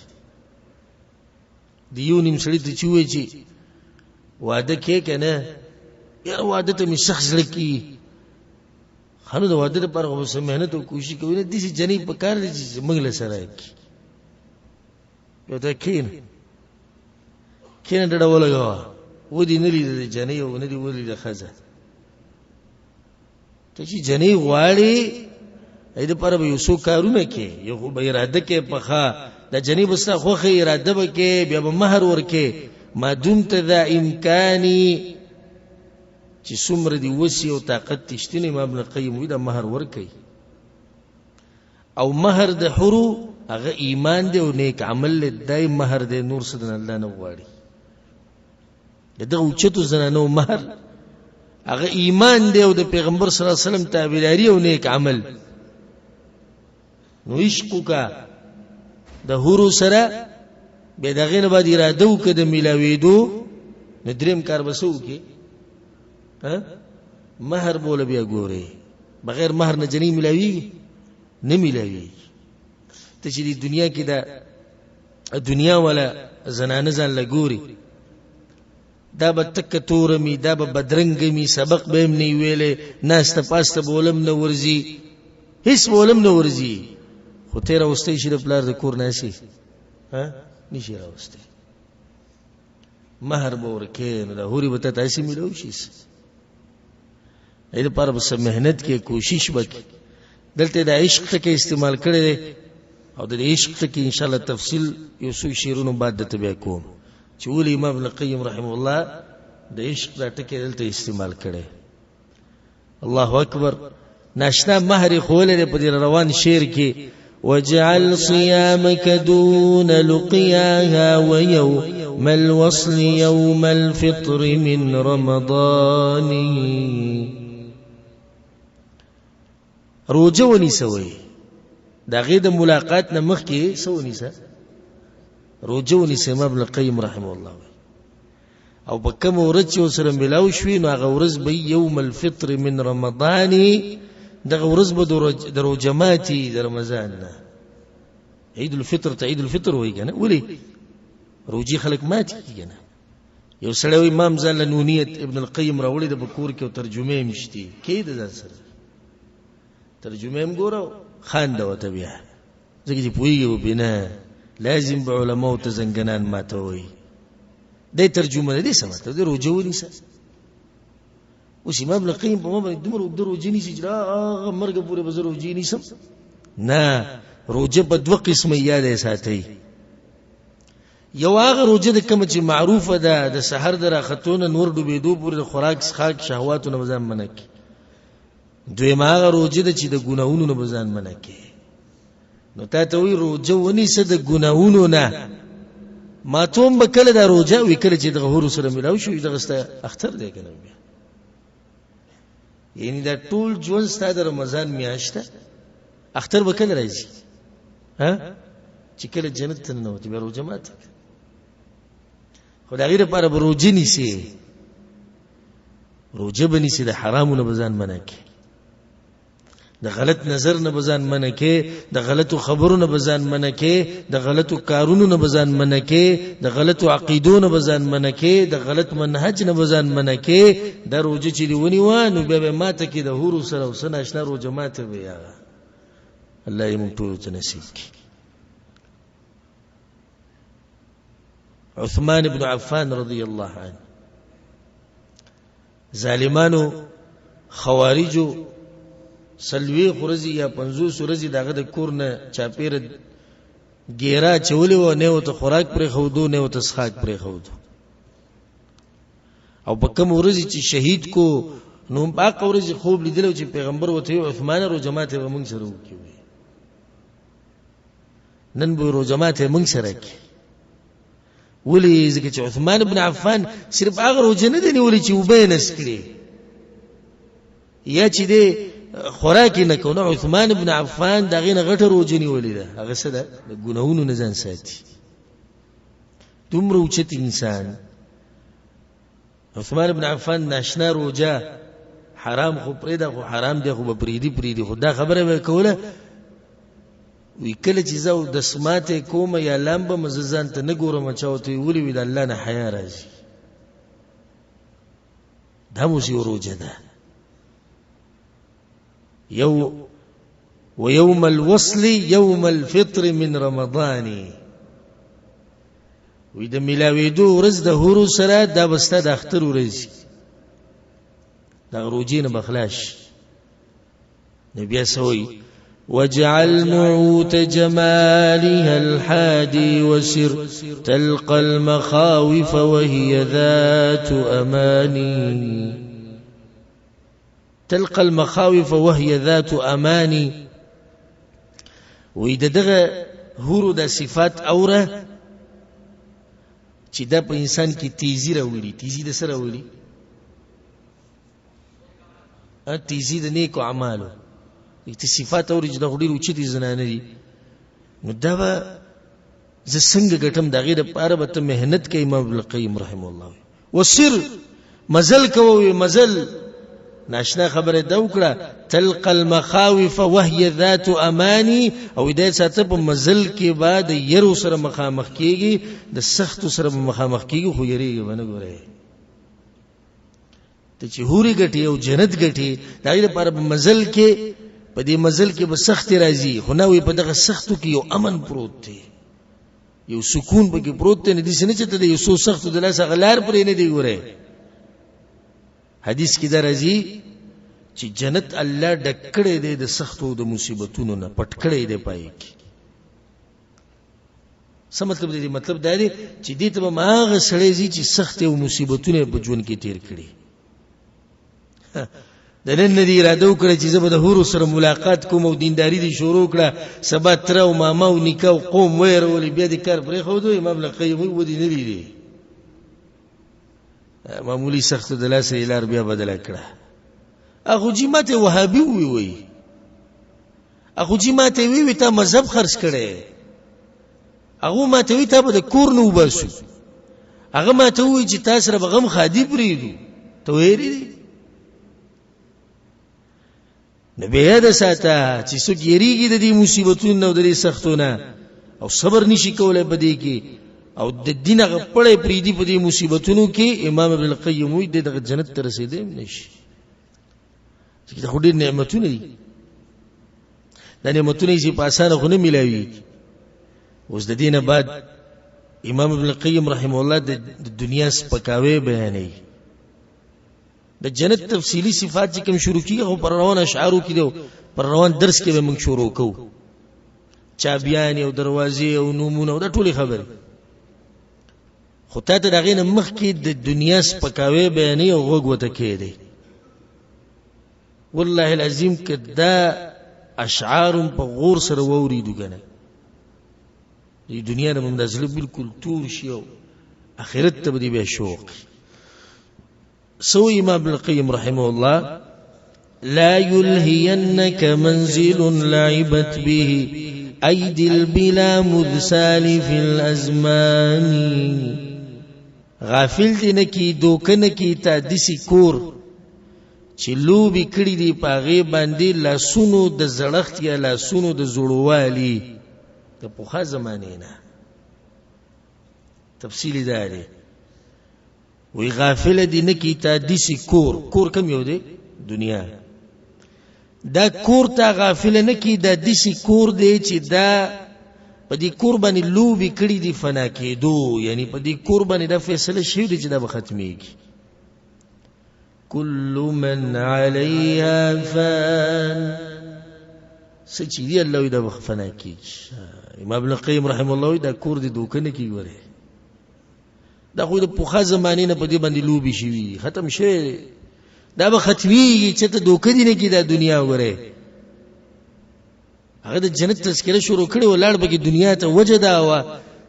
د یو نیم سړي ته چې ووایي چې واده کې که نه، یاره واده ته مې سخت زړه کېږي. ښه، نو د واده لپاره خو به څه محنت او کوشش کوي نه، داسې جنۍ په کار دی چې موږ له سره کړي. یو ته کښېنه کښېنه، ډډه ولګوه، ودې نه لیده د جنۍ او نه دې ولیده ښځه. ته چې جنۍ غواړې، دې لپاره به یو څو کارونه کې، یو خو به اراده کې پخه د جنۍ به ستا خوښه اراده به کې، بیا به مهر ورکې. ما دمت ذا امکاني، چې څومره دې وسي او طاقت دې شته. امام ابن القیم وایي دا مهر ورکوي، او مهر د حورو هغه ایمان دی او نیک عمل دی، دی مهر دی، نور څه د الله نه غواړي. د دغه اوچتو زنانو مهر هغه ایمان دی او د پیغمبر صلی الله علیه وسلم تابعداري او نیک عمل. نو عشق وکړه د حورو سره، بیا د هغې نه بعد اراده وکړه د میلاوېدو. نو دریم کار به څه وکړي؟ مهر بوله بیا ګورې. بغیر مہر نه جنې ملاویږي؟ نه ملاویږي. ته چې د دنیا کې دا دنیا والا زنانه ځان لګوري، دا به تک تور می، دا به بدرنګ می، سبق به هم نه ویلې، ناسته پاسته بولم نه ورځي، هیڅ بولم نه ورځي، خو تیر اوستې شي د پلار د کور نه شي، ها نشي راوستي، مہر به ورکې، نو دا هوري به ته تاسو ملو شي. دې لپاره به محنت کې کوشش وکړي. دلته د عشق ټکی استعمال کړی دی، او د عشق ټکی ان شاء الله تفصیل یو څو شعرونو بعد د بیا کوم چې ولې امام ابن القیم رحم الله د عشق دا ټکی دلته استعمال کړی. الله اکبر. ناشنا مہر خولې په دې روان شعر کې، واجعل صيامك دون لقياها ويوم الوصل يوم الفطر من رمضان. روزه ونیسوي د هغې د ملاقات نه مخکې څه ونیسه؟ روزه ونیسه. امام ابن القیم رحمه الله او په کوم ورځ چې ورسره ملاو شوي، نو هغه ورځ به یوم الفطر من رمضان، دغه ورځ به د روژه ماتي د رمضان نه. عید الفطر ته عید الفطر وایي که نه؟ ولې روژې خلک ماتي کړي که نه؟ یو سړی وایي ما هم ځان له نونیت ابن القیم راوړې ده په کور کې، او ترجمه یې هم شتي کې د ځان سره ترجمه هم ګوره، خانده ورته بیا، ځکه چې پوهېږي به پرې نه، لازم به علماو ته زنګنان ماته وایي. دی ترجمه نه دی څه مطلب دی؟ روژه ونیسه. اوس امام ابن القیم په ما باندې دومره اوږده روژه نیسي چې هغه مرګه پورې به زه روژې نیسم نه. روژه په دوه قسمه یاد یې ساتئ. یو هغه روژه ده کومه چې معروفه ده، د سحر د راختو نه نور ډوبېدو پورې د خوراک څښاک شهواتو نه به ځان منع کړي. دویمه هغه روژه ده چې د ګناهونو نه به ځان منع کړي. نو تا ته وایي روژه ونیسه د ګناهونو نه. ماتوم به کله دا روژه وي؟ کله چې دغه حورو سره ملاو شو، دغه ستا اختر دی که نه؟ بیا یعنی دا ټول ژوند ستا د رمضان میاشت ده. اختر به کله راځي؟ ها چې کله جنت ته ننوتې، بیا روژه ماته کړه. خو د هغې لپاره به روژه نیسې، روژه به نیسې، د حرامو نه به ځان منع کړې، د غلط نظر نه به ځان منع کې، د غلطو خبرو نه به ځان منع کې، د غلطو کارونو نه به ځان منع کې، د غلطو عقیدو نه به ځان منع کې، د غلط منهج نه به ځان منع کې. دا روژه چې دې ونیوه نو بیا به ماته کې د حورو سره او څه ناشنا روژه ماته به هغه. الله یې موږ ټولو ته نصیب کړي. عثمان بن عفان رضی الله عنه ظالمانو خوارجو 40 ورځې یا 50 ورځې د هغه د کور نه چاپېره ګیره اچولې وه، نه یې ورته خوراک پرېښودو، نه یې ورته څښاک پرېښودو. او په کوم ورځې چې شهید کو، نو په هغه ورځې خوب لیدلی چې پیغمبر ورته ویل، عثمانه روژه ماتی به موږ سره وکړي، نن به روژه ماتی موږ سره کړي. ولې؟ ځکه چې عثمان بن عفان صرف هغه روژه نه دی نیولې چې اوبه یې نس کړې یا چې دی خوراک یې نه کوو. نه، عثمان بن عفان د هغې نه غټه روژه نیولې ده. هغه څه ده؟ د ګناهونو نه ځان ساتي. دومره اوچت انسان عثمان بن عفان، ناشنا روژه حرام خو پرېږده، خو حرام دی خو به پرېږدي پرېږدي، خو دا خبره به یې کوله، وی کله چې زه اودس ماتی کوم یا لامبم، زه ځان ته نه ګورم. چا ورته ویلي ولې؟ وي د الله نه حیا راځي. دا هم اوس یو روژه ده. یو ويوم الوصل يوم الفطر من رمضان، وی د ملاویدو ورځ د هورو سره دا به ستا د اختر ورځ، د روژې نه به خلاص شي. نو بیا څه وایي؟ واجعل نعوت جمالها الحادي وسر تلقى المخاوف وهي ذات أماني. تلقى المخاوف وهي ذات أماني. وی د دغه حورو د صفات اوره چې دا په انسان کې تیزی راولي. تیزی د سره راولي، تیزی د نیکو اعمالو. ته صفات اوري چې دا خو ډېر اوچتې زنانه دي، نو دا به زه څنګه ګټم؟ د هغې دپاره به ته محنت کوې. امام ابن القیم رحمه الله وسر مزل کوه، مزل ناشنا خبره دا وکړه، تلقى المخاوف وهي ذات اماني، او دا ساته په مزل کې به د یرو سره مخامخ کیږي، د سختو سره مخامخ کیږي، خو یریږي به نه. ګورې ته چې هوري ګټي او جنت ګټي، د هغې لپاره په مزل کې، په دې مزل کې به سختې راځي، خو نه وي په دغه سختو کې یو امن پروت دی، یو سکون پکې پروت دی. نه داسې نه چې ته د یو څو سختو د لاسه هغه لار پرې نه دی. ګورې، حدیث کې دا راځي چې جنت الله ډک کړی دی د سختو د مصیبتونو نه، پټ کړی دی پای کې. څه مطلب دی؟ مطلب دا دی چې دې ته به هغه سړی ځي چې سختې او مصیبتونه په ژوند کې تیر کړي. د نن نه دې اراده وکړه چې زه به د حورو سره ملاقات کوم او دینداري دې شروع کړه، سبا تره او ماما او نیکه او قوم ویرولې، بیا دې کار پرېښودو. امام ابن القیم وایي ودې نه لیدې، معمولی سختو د لاسه یې لار بیا بدله کړه. هغه جی ماته وهابي وی، وی هغه جی ماته وی وی تا مذهب خرڅ کړي، هغه ماته وی تا به د کور نه وباسو، هغه ماته وی چې تاسو سره به غم خادي پرېږدو، ته ویلي دي. نو بیا د ساته چې څوک یریږي د دې مصیبتونو او د دې سختو نه او صبر نشي کولای په دې کې او د دین هغه پړی پریدي په دې مصیبتونو کې، امام ابن القیم وایي دغه جنت ته رسېدی هم نشي، ځکه دا خو ډېر نعمتونه دي، دا نعمتونه یې په اسانه خو نه میلاویږي. اوس د دې نه بعد امام ابن القیم رحمه الله د دنیا سپکاوی بیانوي. د جنت تفصیلی صفات چې کوم شروع کیږي خو پر روان اشعارو کې دی، پر روان درس کې به موږ شروع کوو، چابیان او دروازې او نومونه او دا ټولې خبرې. خو تا ته د هغې نه مخکې د دنیا سپکاوی بیانوي او غوږ ورته کښېږدئ. والله العظیم که دا اشعار په غور سره واورېدو که نه، د دنیا نه به هم دا زړه بالکل تور شي او آخرت ته به دې بیا شوق. سو امام ابن القیم رحمه الله: لا يلهينك منزل لعبت به أيدي البلا مذ سالف الأزمان. غافل دی نه کی، دوکه نه کی تا دسی کور چې لوبې کړي دي په هغې باندې لاسونو د زړښت یا لاسونو د زوړوالي د پخوا زمانې نه. تفصیل دا دی، وی غافل دی نه کی تا دیسی کور. کور کم یو دی؟ دنیا. دا کور تا غافل نه کی، دا دیسی کور دی چې دا په دې کور باندې لوبې کړي دي فنا کېدو، یعنی په دې کور باندې دا فیصله شوې ده چې دا به ختمېږي. کل من علیها فان، څه چې دی الله وایي دا به فنا کېږي. امام ابن القیم رحمه الله وایي دا کور دې دوکه نه کېږي. ورې دا خو د پخوا زمانې نه په دې باندې لوبې شوي دي، ختم شوی دی، دا به ختمېږي، چې ته دوکه دې نه کړي دا دنیا. وګورې، هغه د جنت تذکره شروع کړې ولاړ به کې دنیا ته. وجه دا وه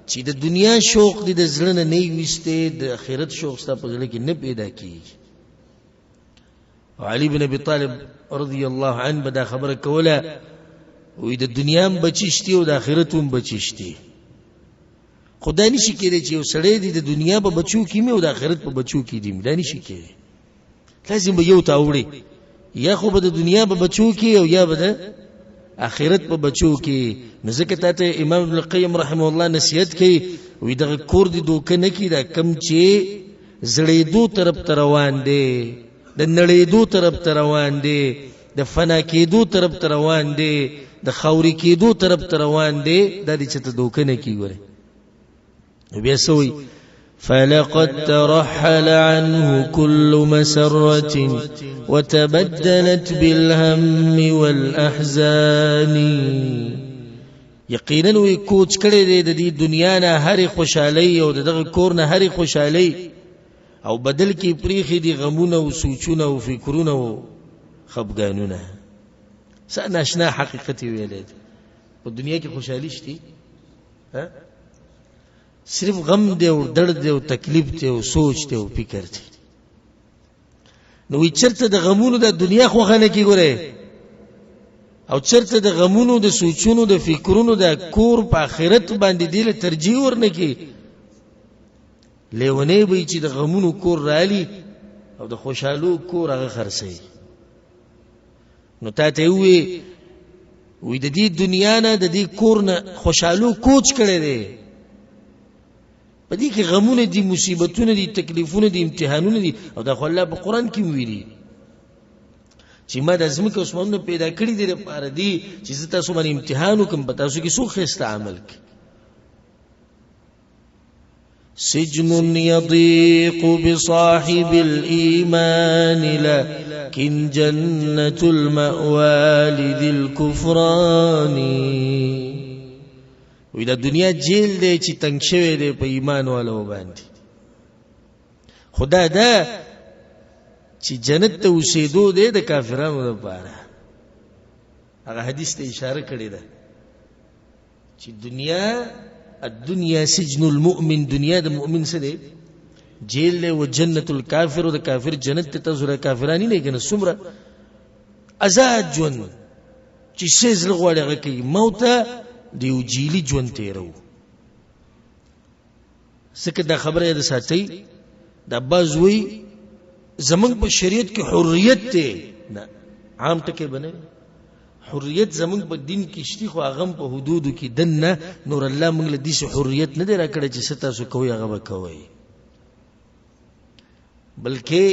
چې د دنیا شوق دې د زړه نه نه ویستی، د آخرت شوق ستا په زړه کې نه پیدا کېږي. علي بن ابي طالب رضی الله عنه به دا خبره کوله، وایي د دنیا هم بچي شتي او د آخرت هم بچي شتي. خو دا نشي کېدی چې یو سړی دی د دنیا په بچو کې مې او د آخرت په بچو کې دی، دا نشي کېدی. لازم به یو ته اوړي، یا خو به د دنیا په بچو کې او یا به د آخرت په بچو کې. نو ځکه تا ته امام ابن القیم رحمه الله نصیحت کوي، وایي دغه کور دې دوکه نه کړي، دا کم چې زړېدو طرف ته روان دی، د نړېدو طرف ته روان دی، د فنا کېدو طرف ته روان دی، د خاورې کېدو طرف ته روان دی، دا دې چېرته دوکه نه کړي. ګورې بیا څه وایي؟ فلقد ترحل عنه كل مسرة وتبدلت بالهم والأحزان. یقینا وی کوچ کړی دی د دې دنیا نه هرې خوشحالۍ او د دغه کور نه هرې خوشحالۍ، او بدل کې پریښي دي غمونه او سوچونه او فکرونه او خفګانونه. څه ناشنا حقیقت یې ویلی دی. په دنیا کې خوشحالي شته؟ صرف غم دی او درد دی او تکلیف دی او سوچ دی او فکر دی. نو وی چرته د غمونو د دنیا خوښه نه کی ګوره، او چرته د غمونو د سوچونو د فکرونو د کور په آخرت باندې دی له ترجیح ورنه کی. لیونی به چې د غمونو کور رالی او د خوشحالو کور هغه خرڅوي. نو تا ته وی وی د دې دنیا نه د دې کور نه خوشحالو کوچ کړی دی. په دې کې غمونه دي، مصیبتونه دي، تکلیفونه دي، امتحانونه دي. او دا خو الله په قرآن کې ویلي چې ما د ځمکې او اسمانونه پیدا کړي دي لپاره دي چې زه تاسو باندې امتحان وکړم، په تاسو کې څوک ښایسته عمل کوي. سجن يضيق بصاحب الإيمان لكن جنة المأوى لذي الكفران. وی دا دنیا جیل دی چې تنگ شوی دی په ایمان والو باندې. خدا دا چې جنت ته اوسېدو دی د کافرانو لپاره. هغه حدیث ته اشاره کړې ده چې دنیا الدنیا سجن المؤمن، دنیا د مؤمن څه دی؟ جیل دی. و جنت الکافر، او د کافر جنت ته تاسو را کافرانی نه کنه، څومره آزاد ژوند چې څه زړه غواړي هغه کوي. موت د یو جیلي ژوند تېروو. ځکه دا خبره یې د ساتئ، دا بعض وایي زمونږ په شریعت کې حریت دی. نه، عام ټکی به نه وي. حریت زمونږ په دین کې شتي، خو هغه هم په حدودو کې دننه. نور الله موږ له داسې حریت نه دی راکړی چې څه تاسو کوئ هغه به کوئ، بلکې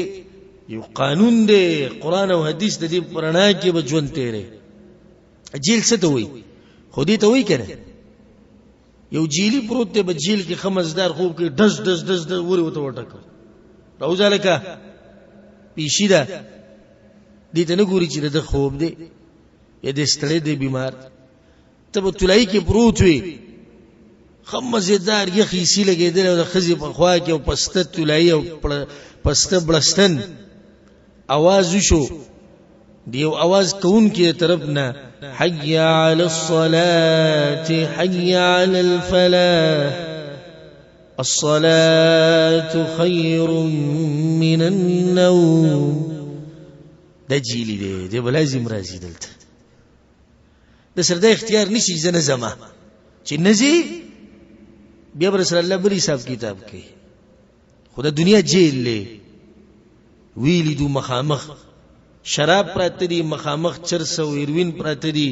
یو قانون دی، قرآن او حدیث د دې په رڼا کې به ژوند تېری. جیل څه ته وایي؟ خو دې ته وایي که نه، یو جیلی پروت دی، په جیل کې ښه مزدار خوب کوي، ډز ډز ډز ډز ورې ورته وټکه، راوځه لکه پیشي ده. دې ته نه ګوري چې د ده خوب دی یا دی ستړی دی بیمار. ته په طلایي کې پروت وي، ښه مزېدار یخ ایسي لګېدلی او د ښځې په خوا کې او پسته طلایي او پسته بړستن. اواز وشو د یو اواز کوونکي د طرف نه، حي علی الصلاة حي علی الفلاح الصلاة خیر من النوم. دا جیلی دی، دی به لازم راځي دلته. د سره دا اختیار نشي زه نه ځم، چې نه ځي بیا به سره الله بل حساب کتاب کوي. خو د دنیا جیل دی، ویلي دو مخامخ شراب پراته دي، مخامخ چرس او هیروین پراته دي،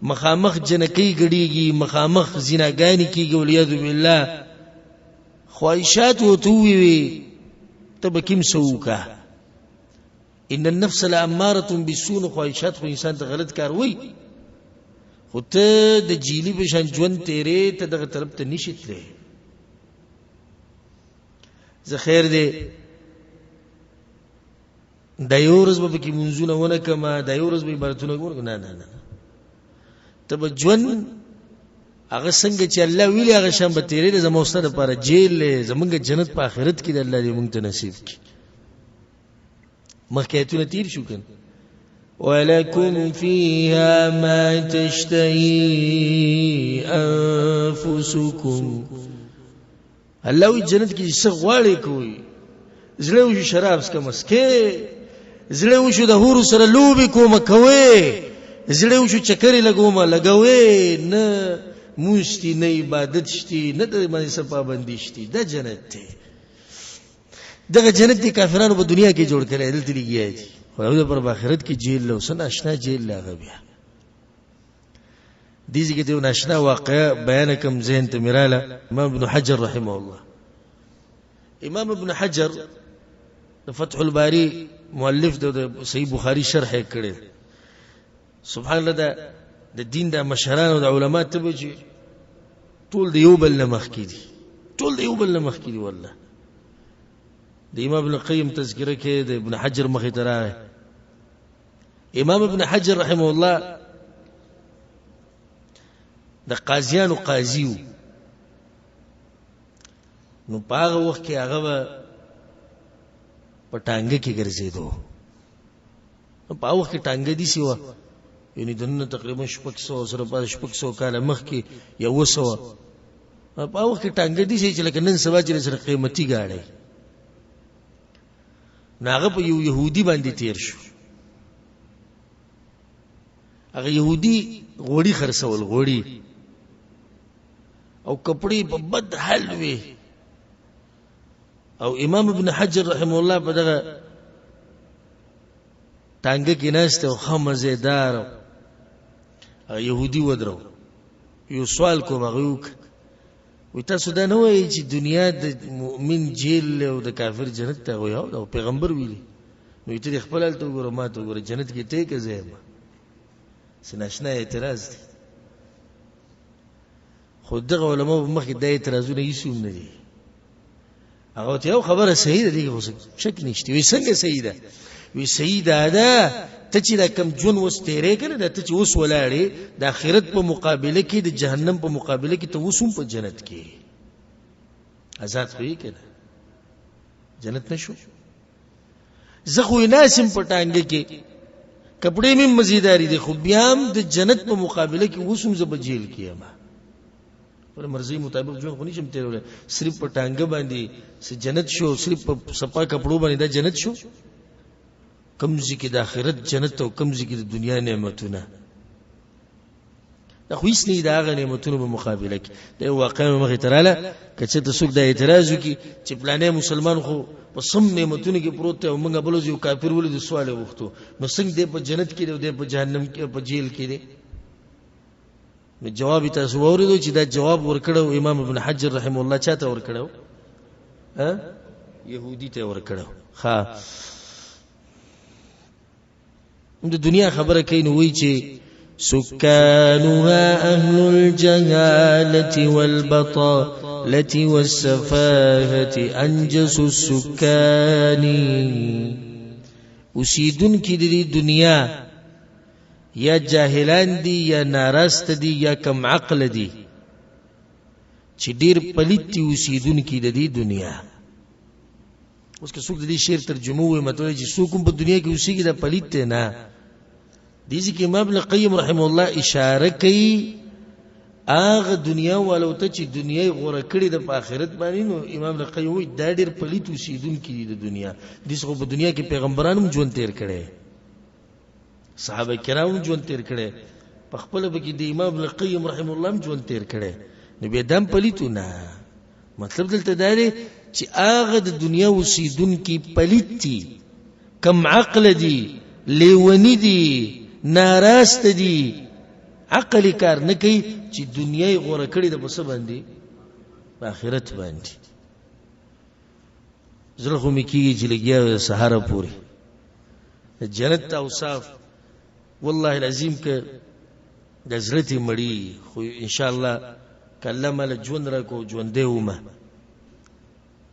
مخامخ جنکۍ ګډیږي، مخامخ زناګانې کیږي، والعیاذ بالله. خواهشات ورته ووي ته به کوم څه وکړه. ان النفس لاماره بالسوء، خواهشات خو انسان ته غلط کار وایي، خو ته د جیلي په شان ژوند تېرې، ته دغه طرف ته نشي تللی. زه خیر دی دا یو ورځ به پکې مونځونه ونه کړم، دا یو ورځ به عبادتونه ونه کړم. نه نه نه، ته به ژوند هغه څنګه چې الله ویلي هغه شان به تېرېږي. زما ستا دپاره جیل دی، زمونږ جنت په آخرت کې دی، الله دې مونږ ته نصیب کړي. مخکې آیتونه تېر شو که ولكم فيها ما تشتهي أنفسكم. الله وی جنت کې څه غواړي کوي. زړه وشو شراب څکه مسکه، زړه وشو د حورو سره لوبې کومه کوي، زړه وشو چکرې لګومه لګوي، نه مونځ شتي، نه عبادت شتي، نه د باندې څه پابندي شتي. دا جنت دی. دغه جنت دی کافرانو په دنیا کې جوړ کړی، دلته لګیا دي، خو هغوی دپاره په آخرت کې جیل له څه ناشنا جیل له هغه بیا دې ځای کې یو ناشنا واقعه بیان کړم، ذهن ته مې راله. امام ابن حجر رحمه الله، امام ابن حجر د فتح الباری مؤلف د صحیح بخاری شرح یې کړی. سبحان الله، دا د دین د مشرانو د علما ته به چې ټول د یو بل نه مخکې دي، ټول د یو بل نه مخکې دي. والله د امام ابن قیم تذکره کې د ابن حجر مخې ته راغی. امام ابن حجر رحمه الله د قاضیانو قاضي و، نو په هغه وخت کې هغه به په ټانګه کې ګرځېدو. نو په هغه وخت کې ټانګه داسې وه، یعنې د نن تقریبا 600 سره پاتې 600 کاله مخکې یا 700، په هغه وخت کې ټانګه داسې چې لکه نن سبا چې سره قیمتي ګاډی. نو هغه په یو یهودي باندې تیر شو. هغه یهودي غوړي خرڅول، غوړي او کپړې په بد حال وي. او امام ابن حجر رحمه الله په دغه ټانګه کې ناست او ښه مزیدار يهودي ودرو، یو سوال کوم، هغه وکړه، وی تاسو دا نه وایئ چې دنیا د مؤمن جیل او د کافر جنت ته؟ وایي هو، دا پیغمبر ویلي. نو ته دې خپل هلته وګوره، ما ته وګوره، جنت کې ته که زه یم؟ څه ناشنا اعتراض دی. خو دغه علماو په مخکې دا اعتراضونه هېڅ هم نه دي. هغه ته یو خبره صحیح ده، دې خو شک نشته. وی څنګه صحیح ده؟ وی صحیح ده ده ته چې دا کم ژوند اوس تېرې کنه، دا ته چې اوس ولاړې، د آخرت په مقابله کې، د جهنم په مقابله کې ته اوس هم په جنت کې آزاد خو یې کنه، جنت نشو. زه خو ناسم په ټانګه کې، کپڑے مې مزیداری دي، خو بیا هم د جنت په مقابله کې اوس هم زه په جیل کې یم. پر مرضی مطابق ژوند خو نشم تېرولی. صرف په ټانګه باندې څه جنت شو؟ صرف په صفا کپړو باندې دا جنت شو؟ کوم ځای کې د آخرت جنت او کوم ځای کې د دنیا نعمتونه، دا خو هیڅ نه دي د هغه نعمتونو په مقابله کې. دا یو واقعه مې مخې ته راله. که چېرته څوک دا اعتراض وکړي چې پلانی مسلمان خو په سم نعمتونو کې پروت دی او موږ بل ورځ یو کافر ولیدو، سوال یې وغوښتو، نو څنګه دی په جنت کې دی او دی په جهنم کې په جیل کې دی؟ نو جواب یې تاسو واورېدو چې دا جواب ورکړو امام ابن حجر رحم الله چاته ورکړو؟ ها، يهودي ته ورکړو. ها، د دنیا خبره کوي، نو وایي چې سكانها أهل الجهالة والبطالة والسفاهة أنجس السكان. اوسیدونکي د دې دنیا یا جاهلان دي، یا ناراست دي، یا کم عقل دي، چې ډیر پلیت دي اوسیدونکي د دې دنیا. اوس که څوک د دې شعر ترجمه وایي، مطلب چې څوک هم په دنیا کې اوسېږي دا پلیت دی نه. دې ځای کې امام ابن قیم رحمه الله اشاره کوي هغه دنیا والو ته چې دنیا یې غوره کړې ده په آخرت باندې. نو امام ابن قیم وایي دا ډېر پلیت اوسېدونکي دي د دنیا. دې خو په دنیا کې پیغمبران هم ژوند تېر کړی، صحابه کرام هم ژوند تېر کړی، په خپله پکې د امام ابن قیم رحمه الله هم ژوند تېر کړی، نو بیا دا هم پلیتو نه. مطلب دلته دا دی چې هغه د دنیا اوسېدونکي پلیت دي، کم عقل دي، لیوني دي، ناراسته دي، عقل یې کار نه کوي، چې دنیا یې غوره کړې ده په څه باندې؟ په آخرت باندې. زړه خو مې کېږي چې لګیا وي سهاره پورې د جنت اوصاف، والله العظیم که د زړه تې مړي، خو ان شاء الله که الله ماله ژوند راکړو، ژوندی ومه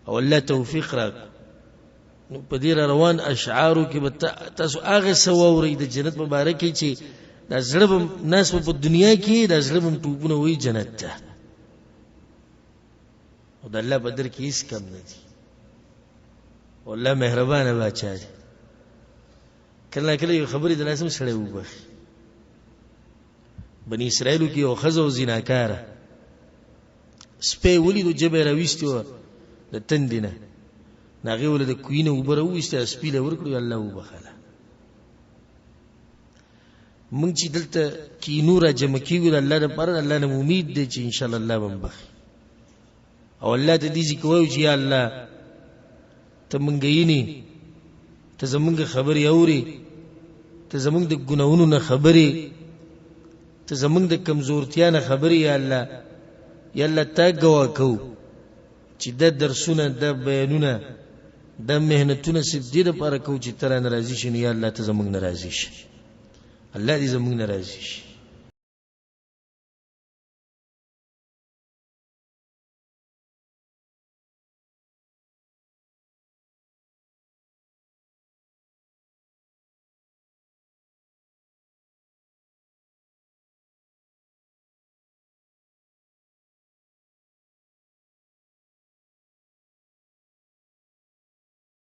او الله توفیق راکړو، نو په دې روان اشعارو کې به تاسو هغه څه واورئ د جنت په باره کې چې دا زړه به ناس په دنیا کې دا زړه به ټوپونه وایي جنت ته، او د الله په در کې هېڅ کم نه دي، او الله مهربانه باچا دی. کله کله یو خبرې د لاسم سړی وبخي. بني اسرائیلو کې یو ښځه او زناکاره سپی ولیدو، ژبه یې راویستې وه د تندې نه، نو هغې ولې د کوی نه اوبه راوویستې، سپي له ورکړو، الله وبخښله. موږ چې دلته کینو را جمع کېږو د الله دپاره، د الله نه امید دی چې انشاءالله الله به بخښي. او الله ته دې ځکه وایو چې یا الله ته مونږ یینې، ته زمونږ خبرې اورې، ته زمونږ د ګناهونو نه خبرې، ته زمونږ د کمزورتیا نه خبرې. یا الله، یا الله تا ګواه کوو چې دا درسونه، دا بیانونه، دا مهنتونه صرف دې لپاره کوو چې ته رانه راضي شې. نو یا الله ته زمونږ نه راضي شې. الله دې زمونږ نه راضي شي.